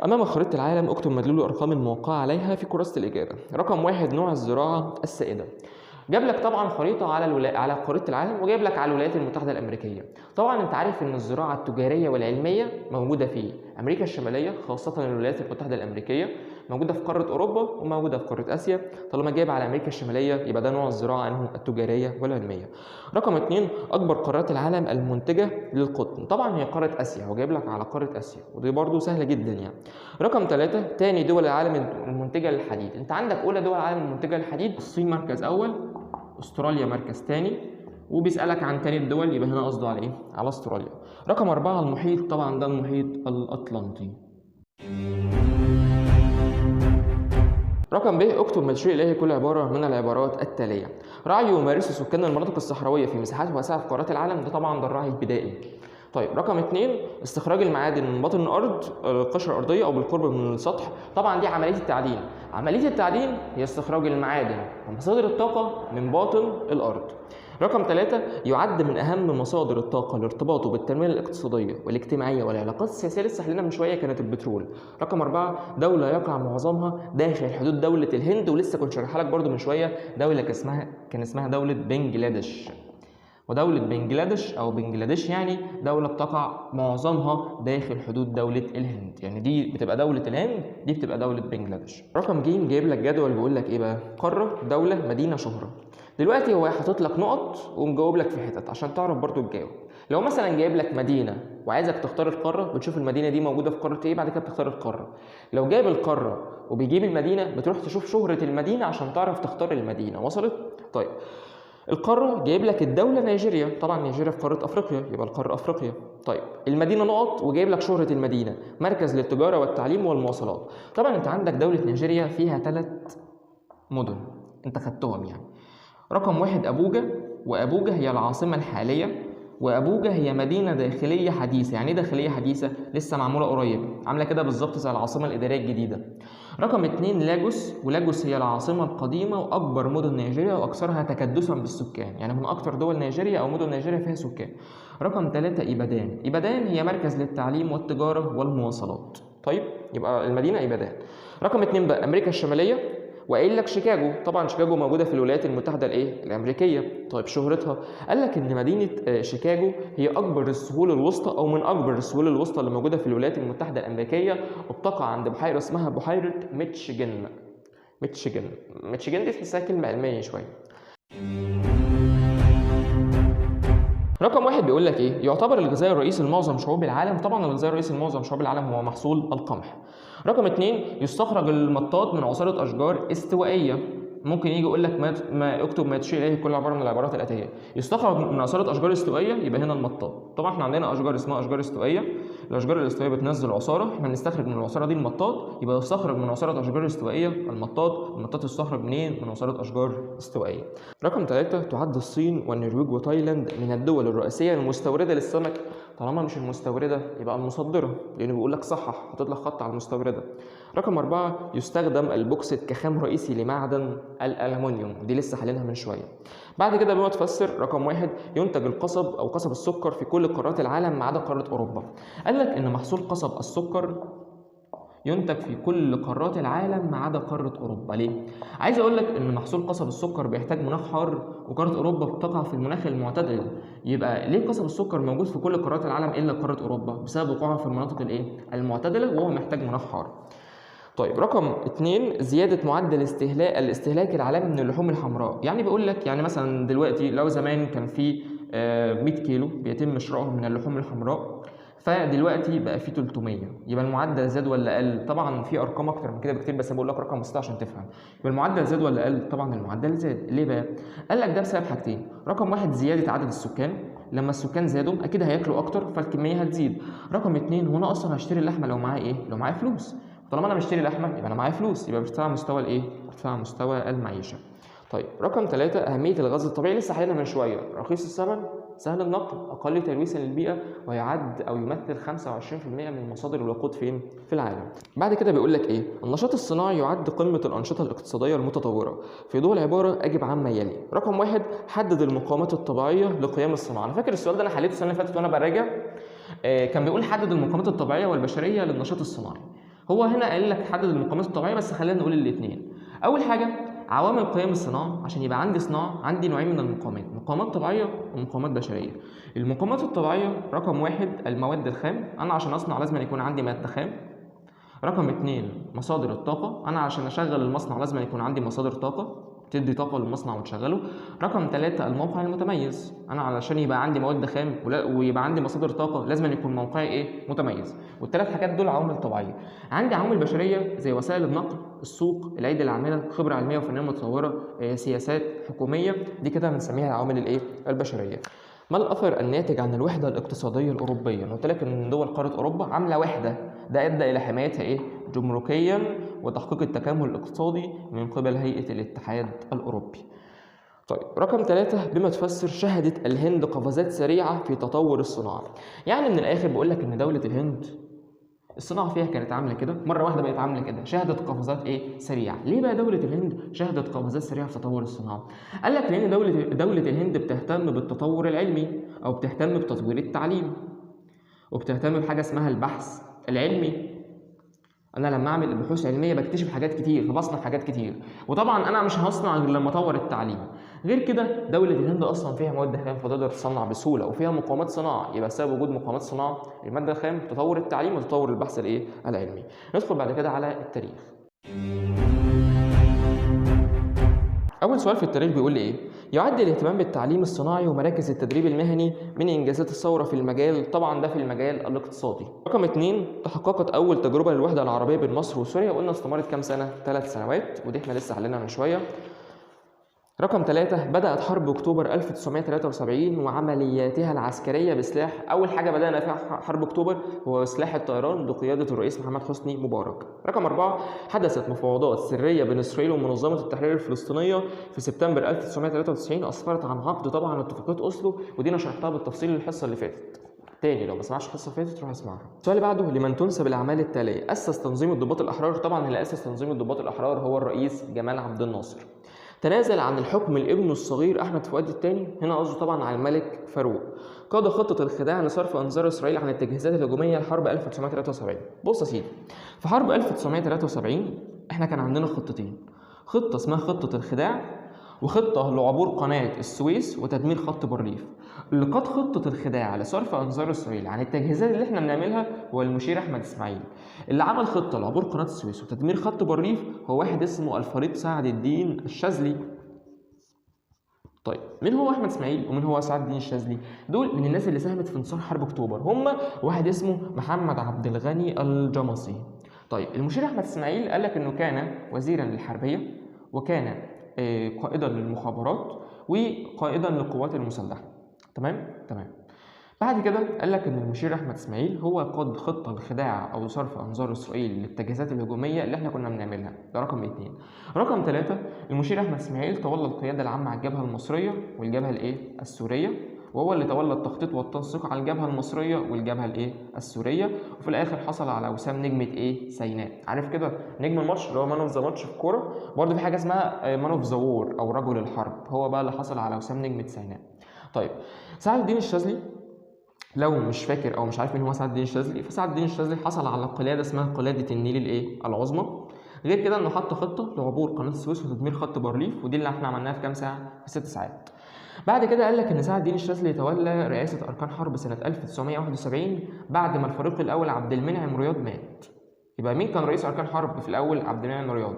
أمام خريطة العالم اكتب مدلول الأرقام الموقعة عليها في كراسة الإجابة. رقم 1 نوع الزراعة السائدة. جاب لك طبعا خريطة على على خريطة العالم، وجايب لك على الولايات المتحدة الأمريكية. طبعا أنت عارف إن الزراعة التجارية والعلمية موجودة في أمريكا الشمالية، خاصة الولايات المتحدة الأمريكية، موجودة في قارة أوروبا وموجودة في قارة آسيا. طالما جايب على أمريكا الشمالية يبقى ده نوع الزراعة عنه التجارية والعلمية. رقم 2 أكبر قارات العالم المنتجة للقطن، طبعا هي قارة آسيا، هو جايب لك على قارة آسيا، ودي برضو سهلة جدا يعني. رقم 3 تاني دول العالم المنتجة للحديد. أنت عندك أولى دول العالم المنتجة للحديد الصين مركز أول، أستراليا مركز تاني، وبيسألك عن تاني الدول يبقى هنا قصده على إيه؟ على أستراليا. رقم 4 المحيط، طبعا ده المحيط الأطلنطي. رقم ب اكتب ما تشير اليه كل عبارة من العبارات التالية. رعي يمارسه سكان المناطق الصحراوية في مساحات واسعة في قارات العالم، ده طبعا ده الرعي البدائي. طيب رقم 2 استخراج المعادن من بطن الارض، القشرة الارضية او بالقرب من السطح، طبعا دي عملية التعدين. عملية التعدين هي استخراج المعادن ومصادر الطاقة من باطن الارض. رقم 3 يعد من اهم مصادر الطاقة لارتباطه بالتنميه الاقتصادية والاجتماعية والعلاقات السياسية، لسه حلينا من شوية كانت البترول. رقم 4 دولة يقع معظمها داخل حدود دولة الهند، ولسه كنت شارحها لك برده من شوية، دولة كان اسمها دولة بنجلاديش. ودولة بنجلاديش أو بنجلاديش يعني دولة بتقع معظمها داخل حدود دولة الهند، يعني دي بتبقى دولة الهند، دي بتبقى دولة بنجلاديش. رقم ج جايب لك جدول بيقول لك إيه بقى؟ قارة، دولة، مدينة، شهرة. دلوقتي هو حاطط لك نقط ومجاوب لك في حتت عشان تعرف برضو تجاوب. لو مثلا جايب لك مدينة وعايزك تختار القارة، بتشوف المدينة دي موجودة في قارة إيه، بعد كده بتختار القارة. لو جايب القارة وبيجيب المدينة بتروح تشوف شهرة المدينة عشان تعرف تختار المدينة. وصلت؟ طيب القارة جايب لك الدولة نيجيريا، طبعا نيجيريا في قارة افريقيا يبقى القارة افريقيا. طيب المدينة نقط وجايب لك شهرة المدينة، مركز للتجارة والتعليم والمواصلات. طبعا انت عندك دولة نيجيريا فيها 3 مدن انت خدتهم يعني. رقم 1 ابوجا، وابوجا هي العاصمة الحالية. وأبوجا هي مدينة داخلية حديثة. يعني إيه داخلية حديثة؟ لسه معمولة قريب، عاملة كده بالظبط زي العاصمة الإدارية الجديدة. رقم 2 لاجوس، ولاجوس هي العاصمة القديمة وأكبر مدن نيجيريا وأكثرها تكدسا بالسكان، يعني من أكثر دول نيجيريا أو مدن نيجيريا فيها سكان. رقم 3 إبادان، إبادان هي مركز للتعليم والتجارة والمواصلات. طيب يبقى المدينة إبادان. رقم 2 بقى أمريكا الشمالية، وقايل لك شيكاغو. طبعا شيكاغو موجودة في الولايات المتحدة الايه؟ الامريكية. طيب شهرتها، قال لك ان مدينة شيكاغو هي اكبر السهول الوسطى او من اكبر السهول الوسطى اللي موجودة في الولايات المتحدة الامريكية، وبتقع عند بحيرة اسمها بحيرة ميتشيجن. ميتشيجن دي تحسها كلمة علمية شوية. رقم 1 بيقول لك ايه؟ يعتبر الغذاء الرئيسي لمعظم شعوب العالم. طبعا الغذاء الرئيسي لمعظم شعوب العالم هو محصول القمح. رقم 2 يستخرج المطاط من عصارة اشجار استوائيه. ممكن يجي يقول لك ما اكتب ما تشير اليه كل عبارة من العبارات الاتية. يستخرج من عصارة اشجار استوائيه، يبقى هنا المطاط. طبعا احنا عندنا اشجار اسمها اشجار استوائيه، الاشجار الاستوائيه بتنزل عصارة، احنا بنستخرج من العصاره دي المطاط، يبقى يستخرج من عصارة اشجار استوائيه المطاط. المطاط يستخرج منين؟ من عصارة اشجار استوائيه. رقم 3 تعد الصين والنرويج وتايلاند من الدول الرئيسية المستورده للسمك. طالما مش المستورده يبقى المصدرة، لانه بيقول لك صحح، حاطط لك خط على المستورده. رقم 4 يستخدم البوكسيت كخام رئيسي لمعدن الالومنيوم، دي لسه حالينها من شوية. بعد كده بما تفسر رقم 1 ينتج القصب او قصب السكر في كل قارات العالم ما عدا قارة اوروبا. قال لك ان محصول قصب السكر ينتج في كل قارات العالم ما عدا قارة أوروبا. ليه؟ عايز أقول لك إن محصول قصب السكر بيحتاج مناخ حار، وقارة أوروبا بتقع في المناخ المعتدل. يبقى ليه قصب السكر موجود في كل قارات العالم إلا قارة أوروبا؟ بسبب وقوعها في المناطق الإيه؟ المعتدلة، وهو محتاج مناخ حار. طيب رقم 2 زيادة معدل الاستهلاك العالمي من اللحوم الحمراء. يعني بيقول لك يعني مثلا دلوقتي لو زمان كان في 100 كيلو بيتم شرائهم من اللحوم الحمراء، فدلوقتي بقى في 300، يبقى المعدل زاد ولا قل؟ طبعا في ارقام اكتر من كده بكتير، بس بقول لك رقم بسيط عشان تفهم. يبقى المعدل زاد ولا قل؟ طبعا المعدل زاد. ليه بقى؟ قال لك ده بسبب حاجتين. رقم 1 زيادة عدد السكان، لما السكان زادوا اكيد هياكلوا اكتر فالكميه هتزيد. رقم 2 هو انا اصلا هشتري اللحمة لو معايا ايه؟ لو معايا فلوس. طالما انا مشتري لحمه يبقى انا معايا فلوس، يبقى بارتفاع مستوى الايه؟ ارتفاع مستوى المعيشة. طيب رقم 3 اهمية الغاز الطبيعي، لسه حاليا من شوية، رخيص الثمن، سهل النقل، اقل تلويثا للبيئة، ويعد او يمثل 25% من مصادر الوقود فين؟ في العالم. بعد كده بيقول لك ايه؟ النشاط الصناعي يعد قمة الانشطة الاقتصادية المتطورة. في ضوء العبارة اجب عما يلي. رقم 1 حدد المقاومات الطبيعية لقيام الصناعة. انا فاكر السؤال ده انا حليته السنة اللي فاتت وانا براجع، كان بيقول حدد المقاومات الطبيعية والبشريه للنشاط الصناعي. هو هنا قال لك حدد المقاومات الطبيعية، بس خلينا نقول الاثنين. اول حاجة عوامل قيام الصناعة، عشان يبقى عندي صناعة عندي نوعين من المقاومات، مقاومات طبيعية ومقاومات بشرية. المقاومات الطبيعية رقم 1 المواد الخام، انا عشان اصنع لازم يكون عندي مادة خام. رقم 2 مصادر الطاقة، انا عشان اشغل المصنع لازم يكون عندي مصادر طاقة تدي طاقة للمصنع وتشغله. رقم 3 الموقع المتميز، انا علشان يبقى عندي مواد خام ويبقى عندي مصادر طاقة لازم يكون موقعي ايه؟ متميز. والثلاث حاجات دول عوامل طبيعية. عندي عوامل بشرية زي وسائل النقل، السوق، الايدي العاملة، خبره علمية وفنيه متطورة، سياسات حكومية، دي كده بنسميها العوامل الايه؟ البشرية. ما الاثر الناتج عن الوحدة الاقتصادية الاوروبية؟ انا قلت لك ان دول قارة اوروبا عامله وحده، ده ادى الى حمايتها ايه؟ جمركيا وتحقيق التكامل الاقتصادي من قبل هيئة الاتحاد الاوروبي. طيب رقم 3 بما تفسر شهدت الهند قفزات سريعة في تطور الصناعة. يعني من الاخر بقول لك ان دولة الهند الصناعة فيها كانت عامله كده، مرة واحدة بقت عامله كده، شهدت قفزات ايه؟ سريعة. ليه بقى دولة الهند شهدت قفزات سريعة في تطور الصناعة؟ قال لك لان دولة الهند بتهتم بالتطور العلمي، او بتهتم بتطوير التعليم، وبتهتم بحاجة اسمها البحث العلمي. انا لما اعمل بحوث علمية بكتشف حاجات كتير، فبصنع حاجات كتير، وطبعا انا مش هصنع غير لما اطور التعليم. غير كده دولة الهند اصلا فيها مواد خام فتقدر تصنع بسهولة، وفيها مقاومات صناعة، يبقى بسبب وجود مقاومات صناعة المادة الخام، تطور التعليم، وتطور البحث الايه؟ العلمي. ندخل بعد كده على التاريخ. أول سؤال في التاريخ بيقول لي إيه؟ يعد الاهتمام بالتعليم الصناعي ومراكز التدريب المهني من إنجازات الثورة في المجال، طبعا ده في المجال الاقتصادي. رقم 2 تحققت أول تجربة للوحدة العربية بين مصر وسوريا، وقلنا استمرت كام سنة؟ 3 سنوات، ودي احنا لسه حليناها من شوية. رقم 3، بدأت حرب أكتوبر 1973 وعملياتها العسكرية بسلاح. أول حاجة بدأنا فيها حرب أكتوبر هو سلاح الطيران بقيادة الرئيس محمد حسني مبارك. رقم 4، حدثت مفاوضات سرية بين إسرائيل ومنظمة التحرير الفلسطينية في سبتمبر 1993 أسفرت عن عقد طبعا اتفاقية أوسلو، ودي أنا شرحتها بالتفصيل الحصة اللي فاتت. تاني لو ما سمعتش الحصة اللي فاتت روح اسمعها. السؤال اللي بعده، لمن تنسب الاعمال التالية؟ اسس تنظيم الضباط الاحرار. طبعا اللي اسس تنظيم الضباط الاحرار هو الرئيس جمال عبد الناصر. تنازل عن الحكم لابنه الصغير احمد فؤاد الثاني، هنا قصده طبعا على الملك فاروق. قاد خطه الخداع لصرف انظار اسرائيل عن التجهيزات الهجومية لحرب 1973. بص يا سيدي، في حرب 1973 احنا كان عندنا خطتين، خطه اسمها خطه الخداع وخطة لعبور قناة السويس وتدمير خط بارليف. اللي قاد خطة الخداع لصرف أنظار إسرائيل عن التجهيزات اللي احنا بنعملها هو المشير أحمد إسماعيل. اللي عمل خطة لعبور قناة السويس وتدمير خط بارليف هو واحد اسمه الفريق سعد الدين الشاذلي. طيب مين هو أحمد إسماعيل ومين هو سعد الدين الشاذلي؟ دول من الناس اللي ساهمت في انتصار حرب أكتوبر، هم واحد اسمه محمد عبد الغني الجمصي. طيب المشير أحمد إسماعيل قال لك إنه كان وزيرا للحربية وكان قائدا للمخابرات وقائدا للقوات المسلحة. تمام تمام. بعد كده قال لك ان المشير احمد اسماعيل هو قاد خطه الخداع او صرف انظار اسرائيل للتجهيزات الهجومية اللي احنا كنا بنعملها، ده رقم 2. رقم 3، المشير احمد اسماعيل تولى القيادة العامة على الجبهة المصرية والجبهه الايه السورية، وهو اللي تولى التخطيط والتنسيق على الجبهة المصرية والجبهه الايه السورية، وفي الاخر حصل على وسام نجمه ايه سيناء. عارف كده نجم الماتش اللي هو man of the match في الكورة، برضه في حاجة اسمها man of the war او رجل الحرب، هو بقى اللي حصل على وسام نجمه سيناء. طيب سعد الدين الشاذلي، لو مش فاكر او مش عارف مين هو سعد الدين الشاذلي، فسعد الدين الشاذلي حصل على قلادة اسمها قلادة النيل الايه العظمى. غير كده انه حط خطه لعبور قناة السويس وتدمير خط بارليف، ودي اللي احنا عملناها في كام ساعة؟ في 6 ساعات. بعد كده قال لك ان سعد الدين الشاذلي تولى رئاسة اركان حرب سنة 1971 بعد ما الفريق الاول عبد المنعم رياض مات. يبقى مين كان رئيس اركان حرب في الاول؟ عبد المنعم رياض.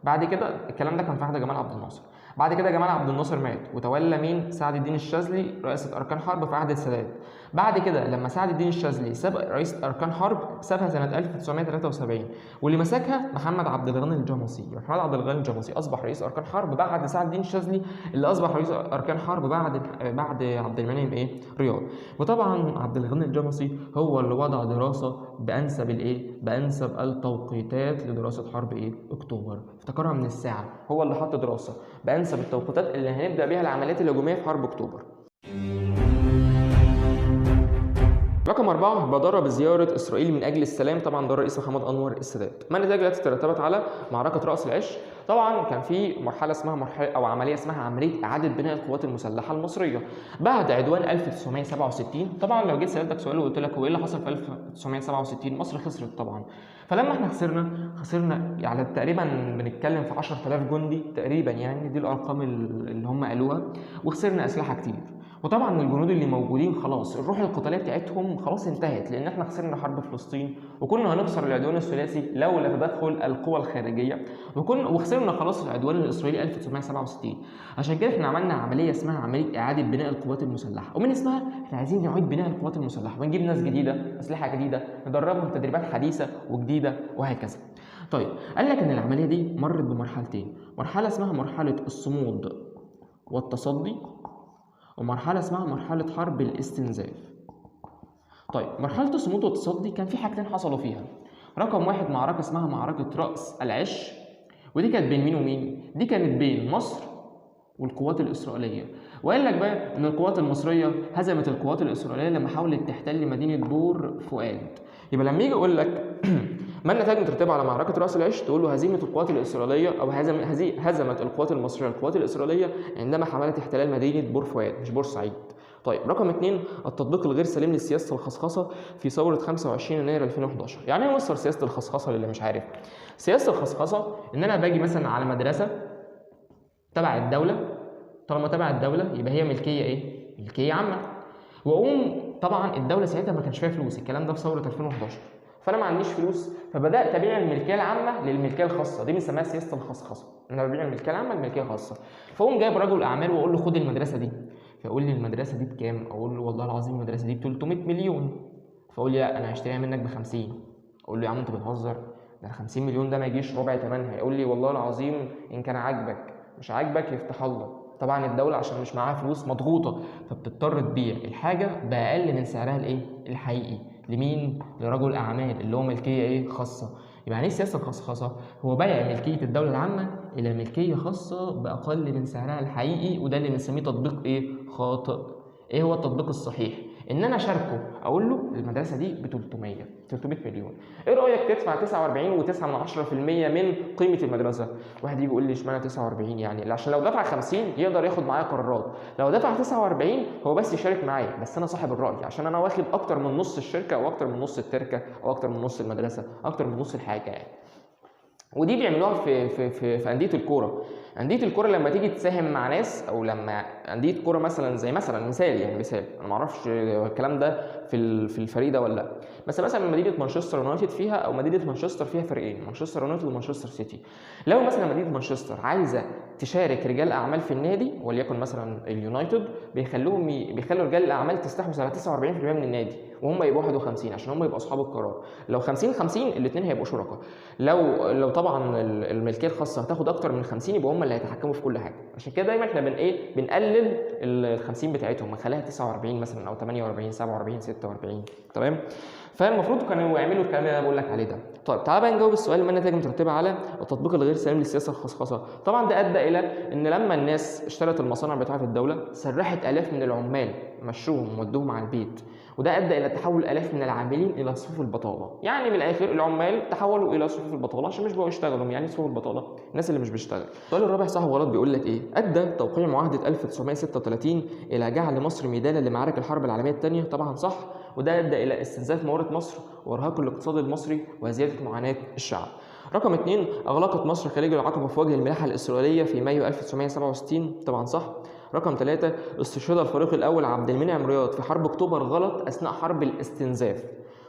بعد كده الكلام ده كان في عهد جمال عبد الناصر. بعد كده جمال عبد الناصر مات وتولى مين؟ سعد الدين الشاذلي رئاسة اركان حرب في عهد السادات. بعد كده لما سعد الدين الشاذلي ساب رئيسة اركان حرب سابها سنة 1973، واللي مسكها محمد عبد الغني الجمصي. محمد عبد الغني الجمصي اصبح رئيس اركان حرب بعد سعد الدين الشاذلي اللي اصبح رئيس اركان حرب بعد عبد المنعم ايه رياض. وطبعا عبد الغني الجمصي هو اللي وضع دراسة بانسب الايه بانسب التوقيتات لدراسة حرب ايه اكتوبر. افتكرها من الساعة، هو اللي حط دراسة بانسب التوقيتات اللي هنبدا بيها العمليات الهجومية في حرب اكتوبر. رقم 4، بادر بزيارة إسرائيل من أجل السلام، طبعا ده الرئيس محمد أنور السادات. ما النتائج التي ترتبت على معركة رأس العش؟ طبعا كان في مرحلة اسمها مرحلة أو عملية اسمها عملية إعادة بناء القوات المسلحة المصرية بعد عدوان 1967. طبعا لو جيت سألتك سؤال وقلت لك هو إيه اللي حصل في 1967؟ مصر خسرت طبعا. فلما احنا خسرنا يعني تقريبا بنتكلم في 10000 جندي تقريبا، يعني دي الأرقام اللي هم قالوها، وخسرنا أسلحة كتير. وطبعا الجنود اللي موجودين خلاص الروح القتالية بتاعتهم خلاص انتهت، لان احنا خسرنا حرب فلسطين وكنا هنخسر العدوان الثلاثي لولا تدخل القوى الخارجية، وخسرنا خلاص العدوان الاسرائيلي 1967. عشان كده احنا عملنا عملية اسمها عملية اعاده بناء القوات المسلحة، ومن اسمها احنا عايزين نعيد بناء القوات المسلحة ونجيب ناس جديدة، اسلحة جديدة، ندربهم تدريبات حديثه وجديدة وهكذا. طيب قال لك ان العملية دي مرت بمرحلتين، مرحلة اسمها مرحلة الصمود والتصدي، ومرحلة اسمها مرحلة حرب الاستنزاف. طيب مرحلة الصمود والتصدي كان في حاجتين حصلوا فيها. رقم 1، معركة اسمها معركة رأس العش، ودي كانت بين مين ومين؟ دي كانت بين مصر والقوات الإسرائيلية. وقال لك بقى إن القوات المصرية هزمت القوات الإسرائيلية لما حاولت تحتل مدينة بور فؤاد. يبقى لما يجي يقول لك ما النتائج المترتبة على معركة رأس العش، تقول له هزيمة القوات الإسرائيلية أو هزمت القوات المصرية القوات الإسرائيلية عندما حاولت احتلال مدينة بور فؤاد مش بورسعيد. طيب رقم 2، التطبيق الغير سليم لسياسة الخصخصة في ثورة 25 يناير 2011. يعني ايه مصدر سياسة الخصخصة للي مش عارف؟ سياسة الخصخصة إن أنا باجي مثلا على مدرسة تبع الدولة، طالما تبع الدولة يبقى هي ملكية إيه؟ ملكية عامة. وأقوم طبعا الدولة ساعتها ما كانش فيها فلوس، الكلام ده في ثورة 2011، فانا ما عنديش فلوس، فبدات ابيع الملكية العامة للملكيه الخاصة، دي بنسميها سياسة الخصخصه، انا ببيع الملكية العامة للملكيه الخاصة. فاقوم جايب رجل اعمال واقول له خد المدرسة دي، فيقول لي المدرسة دي بكام؟ اقول له والله العظيم المدرسة دي ب 300 مليون. فاقول لي لا انا هشتريها منك ب 50. اقول له يا عم انت بتهزر، ده ال 50 مليون ده ما يجيش ربع ثمنها. يقول لي والله العظيم ان كان عاجبك، مش عاجبك يفتح الله. طبعا الدولة عشان مش معاها فلوس مضغوطه، فبتضطر تبيع الحاجة باقل من سعرها الايه؟ الحقيقي. لمين؟ لرجل اعمال اللي هو ملكية ايه؟ خاصة. يبقى يعني ايه سياسة الخصخصه؟ هو بيع ملكية الدولة العامة الى ملكية خاصة باقل من سعرها الحقيقي، وده اللي بنسميه تطبيق ايه؟ خاطئ. ايه هو التطبيق الصحيح؟ ان انا اشاركه، اقول له المدرسة دي ب 300 مليون، ايه رايك تدفع 49.9% من قيمة المدرسة؟ واحد يجي يقول لي اشمعنى 49 يعني؟ عشان لو دفع 50 يقدر ياخد معايا قرارات، لو دفع 49 هو بس يشارك معايا، بس انا صاحب الراي عشان انا واخد اكتر من نص الشركة او اكتر من نص التركة او اكتر من نص المدرسة، اكتر من نص الحاجة يعني. ودي بيعملوها في في في, في اندية الكورة. اندية الكورة لما تيجي تساهم مع ناس، او لما اندية كورة مثلا زي مثلا مثال يعني مثال، انا ما اعرفش الكلام ده في الفريق ده ولا لا، بس مثلا مدينة مانشستر يونايتد فيها، او مدينة مانشستر فيها فريقين، مانشستر يونايتد ومانشستر سيتي. لو مثلا مدينة مانشستر عايزه تشارك رجال اعمال في النادي، وليكن مثلا اليونايتد، بيخلوا رجال الاعمال تستحوذ على 49% من النادي وهم يبقوا 51 عشان هم يبقوا اصحاب القرار. لو 50 50 الاثنين هيبقوا شركاء. لو طبعا الملكية الخاصة هتاخد اكتر من 50 يبقى هم اللي هيتحكموا في كل حاجة. عشان كده دايما احنا بنقلل ال 50 بتاعتهم، بنخليها 49 مثلا او 48 47 46، تمام؟ فالمفروض كانوا يعملوا الكلام اللي انا بقول لك عليه ده. طيب تعالى بقى نجاوب السؤال: ما النتائج المترتبة على التطبيق الغير سليم للسياسة الخصخصه؟ طبعا ده ادى الى ان لما الناس اشترت المصانع بتاعه الدولة سرحت الاف من العمال، مشوهم ودوهم على البيت، وده ادى الى تحول الاف من العاملين الى صفوف البطالة. يعني من الاخر العمال تحولوا الى صفوف البطالة عشان مش بقوا يشتغلوا. يعني صفوف البطالة الناس اللي مش بتشتغل. السؤال الرابع صح وغلط بيقول لك ايه؟ ادى توقيع معاهدة 1936 الى جعل مصر ميدانا لمعارك الحرب العالمية الثانية. طبعا صح، وده ادى الى استنزاف موارد مصر وارهاق الاقتصاد المصري وزيادة معاناة الشعب. رقم 2، اغلقت مصر خليج العقبة في وجه الملاحة الاسرائيلية في مايو 1967. طبعا صح. رقم 3، استشهد الفريق الاول عبد المنعم رياض في حرب اكتوبر. غلط، اثناء حرب الاستنزاف.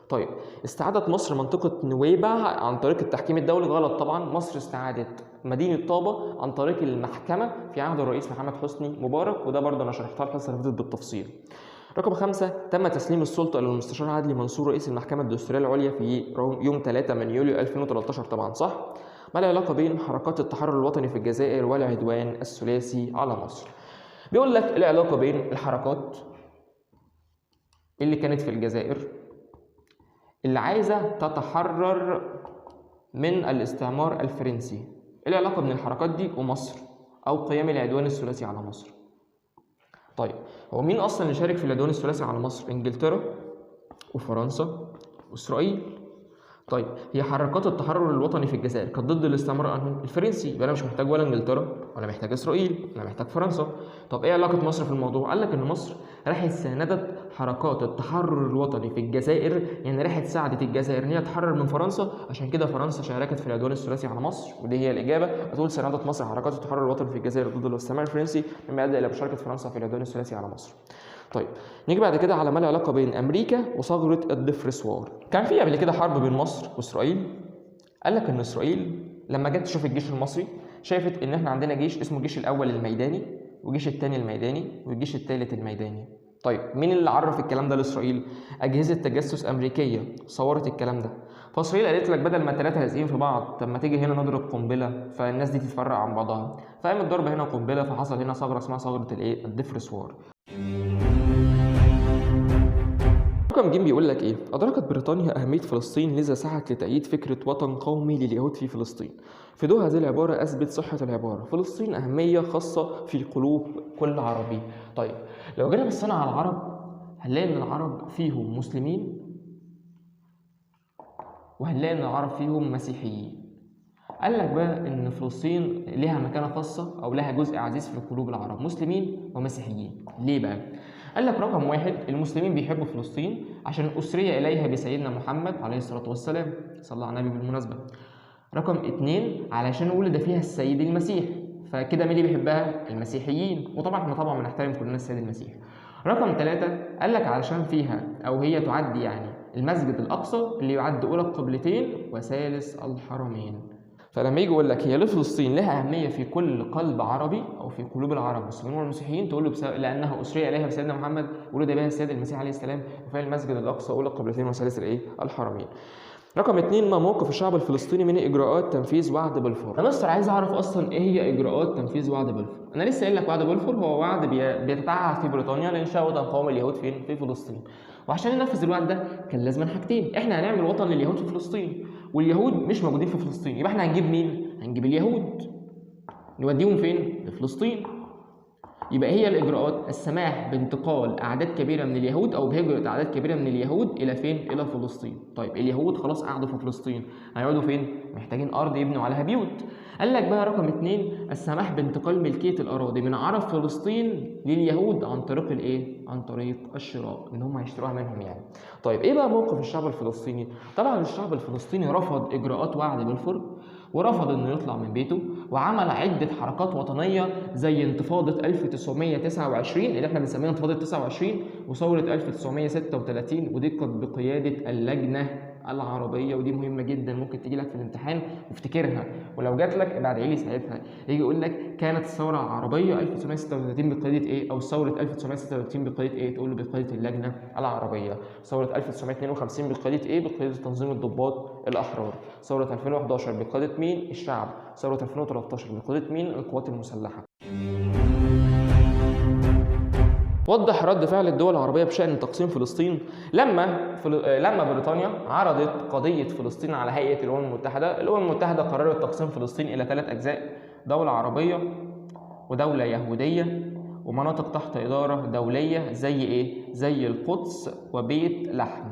طيب استعادت مصر منطقة نويبع عن طريق التحكيم الدولي. غلط طبعا، مصر استعادت مدينة طابة عن طريق المحكمة في عهد الرئيس محمد حسني مبارك، وده برضه انا شرحتها الحصة اللي فاتت بالتفصيل. رقم 5، تم تسليم السلطة إلى المستشار عدلي منصور رئيس المحكمة الدستورية العليا في يوم 3 من يوليو 2013. طبعا صح. ما العلاقة بين حركات التحرر الوطني في الجزائر والعدوان الثلاثي على مصر؟ بيقول لك العلاقة بين الحركات اللي كانت في الجزائر اللي عايزة تتحرر من الاستعمار الفرنسي، العلاقة بين الحركات دي ومصر أو قيام العدوان الثلاثي على مصر. طيب هو مين اصلا اللي شارك في العدوان الثلاثي على مصر؟ انجلترا وفرنسا واسرائيل. طيب هي حركات التحرر الوطني في الجزائر كانت ضد الاستعمار انه الفرنسي، يبقى انا مش محتاج ولا انجلترا ولا محتاج اسرائيل ولا محتاج فرنسا. طب ايه علاقة مصر في الموضوع؟ قال لك ان مصر راحت ساندت حركات التحرر الوطني في الجزائر، يعني راحت ساعدت الجزائر ان هي تحرر من فرنسا، عشان كده فرنسا شاركت في العدوان الثلاثي على مصر، ودي هي الاجابة. هتقول ساندت مصر حركات التحرر الوطني في الجزائر ضد الاستعمار الفرنسي مما ادى الى مشاركة فرنسا في العدوان الثلاثي على مصر. طيب نيجي بعد كده على ما العلاقة بين امريكا وثغره الدفرسوار. كان في قبل كده حرب بين مصر واسرائيل. قال لك ان اسرائيل لما جت تشوف الجيش المصري شافت ان احنا عندنا جيش اسمه الجيش الاول الميداني والجيش الثاني الميداني والجيش الثالث الميداني. طيب مين اللي عرف الكلام ده لاسرائيل؟ اجهزة تجسس امريكية صورت الكلام ده. فاسرائيل قالت لك بدل ما ثلاثة لازقين في بعض، طب ما تيجي هنا نضرب قنبلة فالناس دي تتفرق عن بعضها. فقامت ضرب هنا قنبلة، فحصل هنا ثغره اسمها ثغره الايه؟ الدفرسوار. رقم ج بيقول لك ايه؟ ادركت بريطانيا اهمية فلسطين لذا سعت لتأييد فكرة وطن قومي لليهود في فلسطين. في ضوء هذه العبارة اثبت صحة العبارة، فلسطين اهمية خاصة في قلوب كل عربي. طيب لو جينا بصينا على العرب هنلاقي ان العرب فيهم مسلمين وهنلاقي ان العرب فيهم مسيحيين. قال لك بقى ان فلسطين لها مكانه خاصة او لها جزء عزيز في قلوب العرب، مسلمين ومسيحيين. ليه بقى؟ قال لك رقم 1، المسلمين بيحبوا فلسطين عشان أسري إليها بسيدنا محمد عليه الصلاة والسلام، صلى على النبي بالمناسبة. رقم 2، علشان ولد فيها السيد المسيح، فكده مين اللي بيحبها؟ المسيحيين، وطبعا احنا طبعا بنحترم كلنا السيد المسيح. رقم 3، قال لك علشان فيها أو هي تعد يعني المسجد الأقصى اللي يعد أولى القبلتين وثالث الحرمين. فلما يجي يقول لك هي ليه فلسطين لها اهمية في كل قلب عربي او في قلوب العرب المسلمين والمسيحيين، تقول له لانها اسري اليها بسيدنا محمد ولد بها السيد المسيح عليه السلام وفيها المسجد الاقصى اولى القبلتين وثالث الايه؟ الحرمين. رقم 2، ما موقف الشعب الفلسطيني من اجراءات تنفيذ وعد بلفور؟ انا مستر عايز اعرف اصلا ايه هي اجراءات تنفيذ وعد بلفور. انا لسه قايل لك وعد بلفور هو وعد بيتتعهد فيه بريطانيا لانشاء وطن قومي اليهود فين؟ في فلسطين. وعشان ننفذ الوعد ده كان لازم حاجتين، احنا هنعمل وطن لليهود في فلسطين، واليهود مش موجودين في فلسطين، يبقى احنا هنجيب مين؟ هنجيب اليهود نوديهم فين؟ لفلسطين. يبقى هي الإجراءات السماح بانتقال أعداد كبيرة من اليهود أو بهجرة أعداد كبيرة من اليهود إلى فين؟ إلى فلسطين. طيب اليهود خلاص قعدوا في فلسطين، هيقعدوا فين؟ محتاجين أرض يبنوا عليها بيوت. قال لك بقى رقم 2، السماح بانتقال ملكية الأراضي من عرب فلسطين لليهود عن طريق الإيه؟ عن طريق الشراء، إن هم هيشتروها منهم يعني. طيب إيه بقى موقف الشعب الفلسطيني؟ طبعا الشعب الفلسطيني رفض إجراءات وعد بلفور، ورفض انه يطلع من بيته، وعمل عده حركات وطنية زي انتفاضة 1929 اللي احنا بنسميها انتفاضة 29، وثوره 1936، ودي كانت بقيادة اللجنة العربية، ودي مهمة جدا ممكن تيجي لك في الامتحان وافتكرها، ولو جات لك ابقى ادعي لي ساعتها. يجي يقول لك كانت الثورة العربية 1936 بقيادة ايه؟ او ثورة 1936 بقيادة ايه؟ تقول له بقيادة اللجنة العربية. ثورة 1952 بقيادة ايه؟ بقيادة تنظيم الضباط الاحرار. ثورة 2011 بقيادة مين؟ الشعب. ثورة 2013 بقيادة مين؟ القوات المسلحة. وضح رد فعل الدول العربية بشأن تقسيم فلسطين لما بريطانيا عرضت قضية فلسطين على هيئة الأمم المتحدة. الأمم المتحدة قررت تقسيم فلسطين إلى 3 أجزاء: دولة عربية ودولة يهودية ومناطق تحت إدارة دولية زي إيه؟ زي القدس وبيت لحم.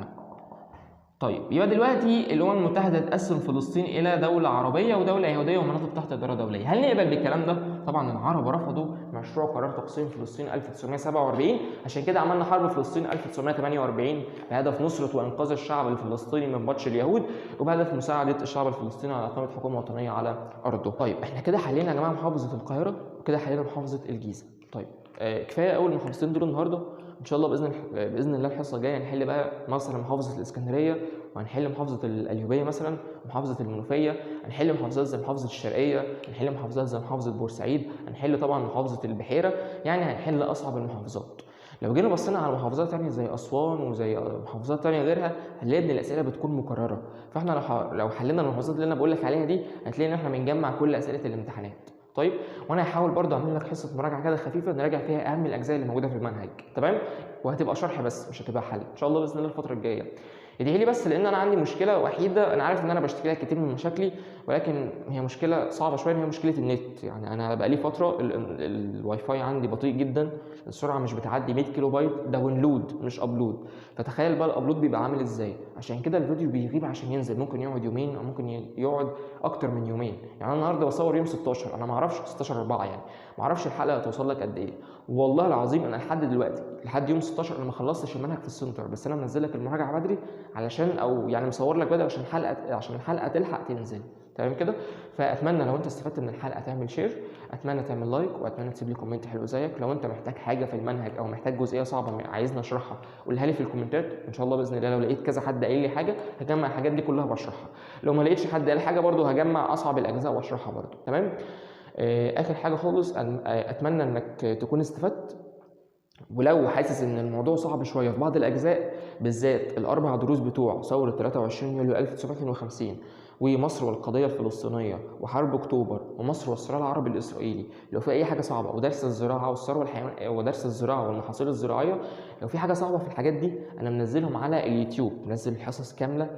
طيب يبقى دلوقتي الأمم المتحدة تقسم فلسطين إلى دولة عربية ودولة يهودية ومناطق تحت إدارة دولية. هل نقبل بالكلام ده؟ طبعا العرب رفضوا مشروع قرار تقسيم فلسطين 1947، عشان كده عملنا حرب فلسطين 1948 بهدف نصرة وإنقاذ الشعب الفلسطيني من بطش اليهود، وبهدف مساعدة الشعب الفلسطيني على إقامة حكومة وطنية على أرضه. طيب احنا كده حلينا يا جماعة محافظة القاهرة، وكده حلينا محافظة الجيزة. طيب كفاية أول محافظتين دول النهارده. ان شاء الله باذن الله الحصة الجاية هنحل بقى مثلا محافظة الاسكندرية، وهنحل محافظة القليوبيه مثلا، محافظة المنوفية، هنحل محافظات زي محافظة الشرقية، هنحل محافظات زي محافظة بورسعيد، هنحل طبعا محافظة البحيرة، يعني هنحل اصعب المحافظات. لو جينا بصينا على محافظات ثانية زي اسوان وزي محافظات ثانية غيرها هنلاقي ان الاسئلة بتكون مكررة، فاحنا لو حلينا المحافظات اللي انا بقول لك عليها دي هتلاقي ان احنا بنجمع كل اسئلة الامتحانات. طيب وانا هحاول برضه اعمل لك حصة مراجعه كده خفيفة نراجع فيها اهم الاجزاء اللي موجودة في المنهج، تمام؟ وهتبقى شرح بس مش هتبقى حل ان شاء الله باذن الله الفترة الجاية. ادعي لي بس، لان انا عندي مشكلة وحيده، انا عارف ان انا بشتكي لك كتير من مشاكلي، ولكن هي مشكلة صعبة شوية، هي مشكلة النت. يعني انا بقالي فترة الواي فاي عندي بطيء جدا، السرعة مش بتعدي 100 كيلو بايت download مش upload، فتخيل بقى ال upload بيبقى عامل ازاي. عشان كده الفيديو بيغيب عشان ينزل، ممكن يقعد يومين او ممكن يقعد اكتر من يومين. يعني انا النهارده بصور يوم 16، انا ما اعرفش 16/4، يعني ما اعرفش الحلقة هتوصل لك قد ايه. والله العظيم انا لحد دلوقتي لحد يوم 16 انا ما خلصتش المنهج في السنتر، بس انا منزل لك المراجعة بدري علشان، او يعني مصور لك بدري عشان الحلقة تلحق تنزل، تمام كده؟ فاتمنى لو انت استفدت من الحلقة تعمل share، اتمنى تعمل like، واتمنى تسيب لي comment حلو زيك. لو انت محتاج حاجة في المنهج او محتاج جزئية صعبة عايزني اشرحها قولها لي في الكومنتات ان شاء الله باذن الله. لو لقيت كذا حد قايل لي حاجة هجمع الحاجات دي كلها واشرحها، لو ما لقيتش حد قال حاجة برده هجمع اصعب الاجزاء واشرحها برده، تمام؟ اخر حاجة خالص، اتمنى انك تكون استفدت، ولو حاسس ان الموضوع صعب شوية في بعض الاجزاء بالذات الاربع دروس بتوع ثورة 23 يوليو 1952 ومصر والقضية الفلسطينية وحرب اكتوبر ومصر والصراع العربي الاسرائيلي، لو في اي حاجة صعبة، ودرس الزراعة والثروة الحيوانية ودرس الزراعة والمحاصيل الزراعية، لو في حاجة صعبة في الحاجات دي انا منزلهم على اليوتيوب، منزل الحصص كاملة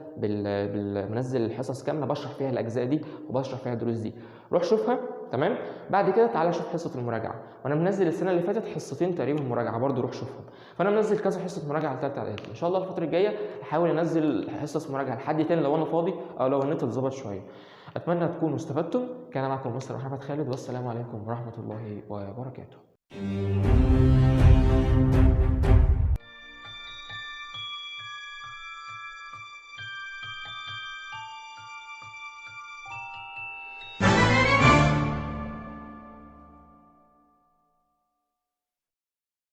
منزل الحصص كاملة بشرح فيها الاجزاء دي وبشرح فيها الدروس دي، روح شوفها، تمام؟ بعد كده تعالى شوف حصة المراجعة، وانا منزل السنة اللي فاتت حصتين تقريبا مراجعه برضو روح شوفهم. فانا منزل كذا حصة مراجعه لثالثه اعدادي، ان شاء الله الفترة الجاية احاول انزل حصص مراجعه لحد تاني لو انا فاضي او لو النت اتظبط شوية. اتمنى تكونوا استفدتم. كان معكم مستر محمد خالد، والسلام عليكم ورحمة الله وبركاته.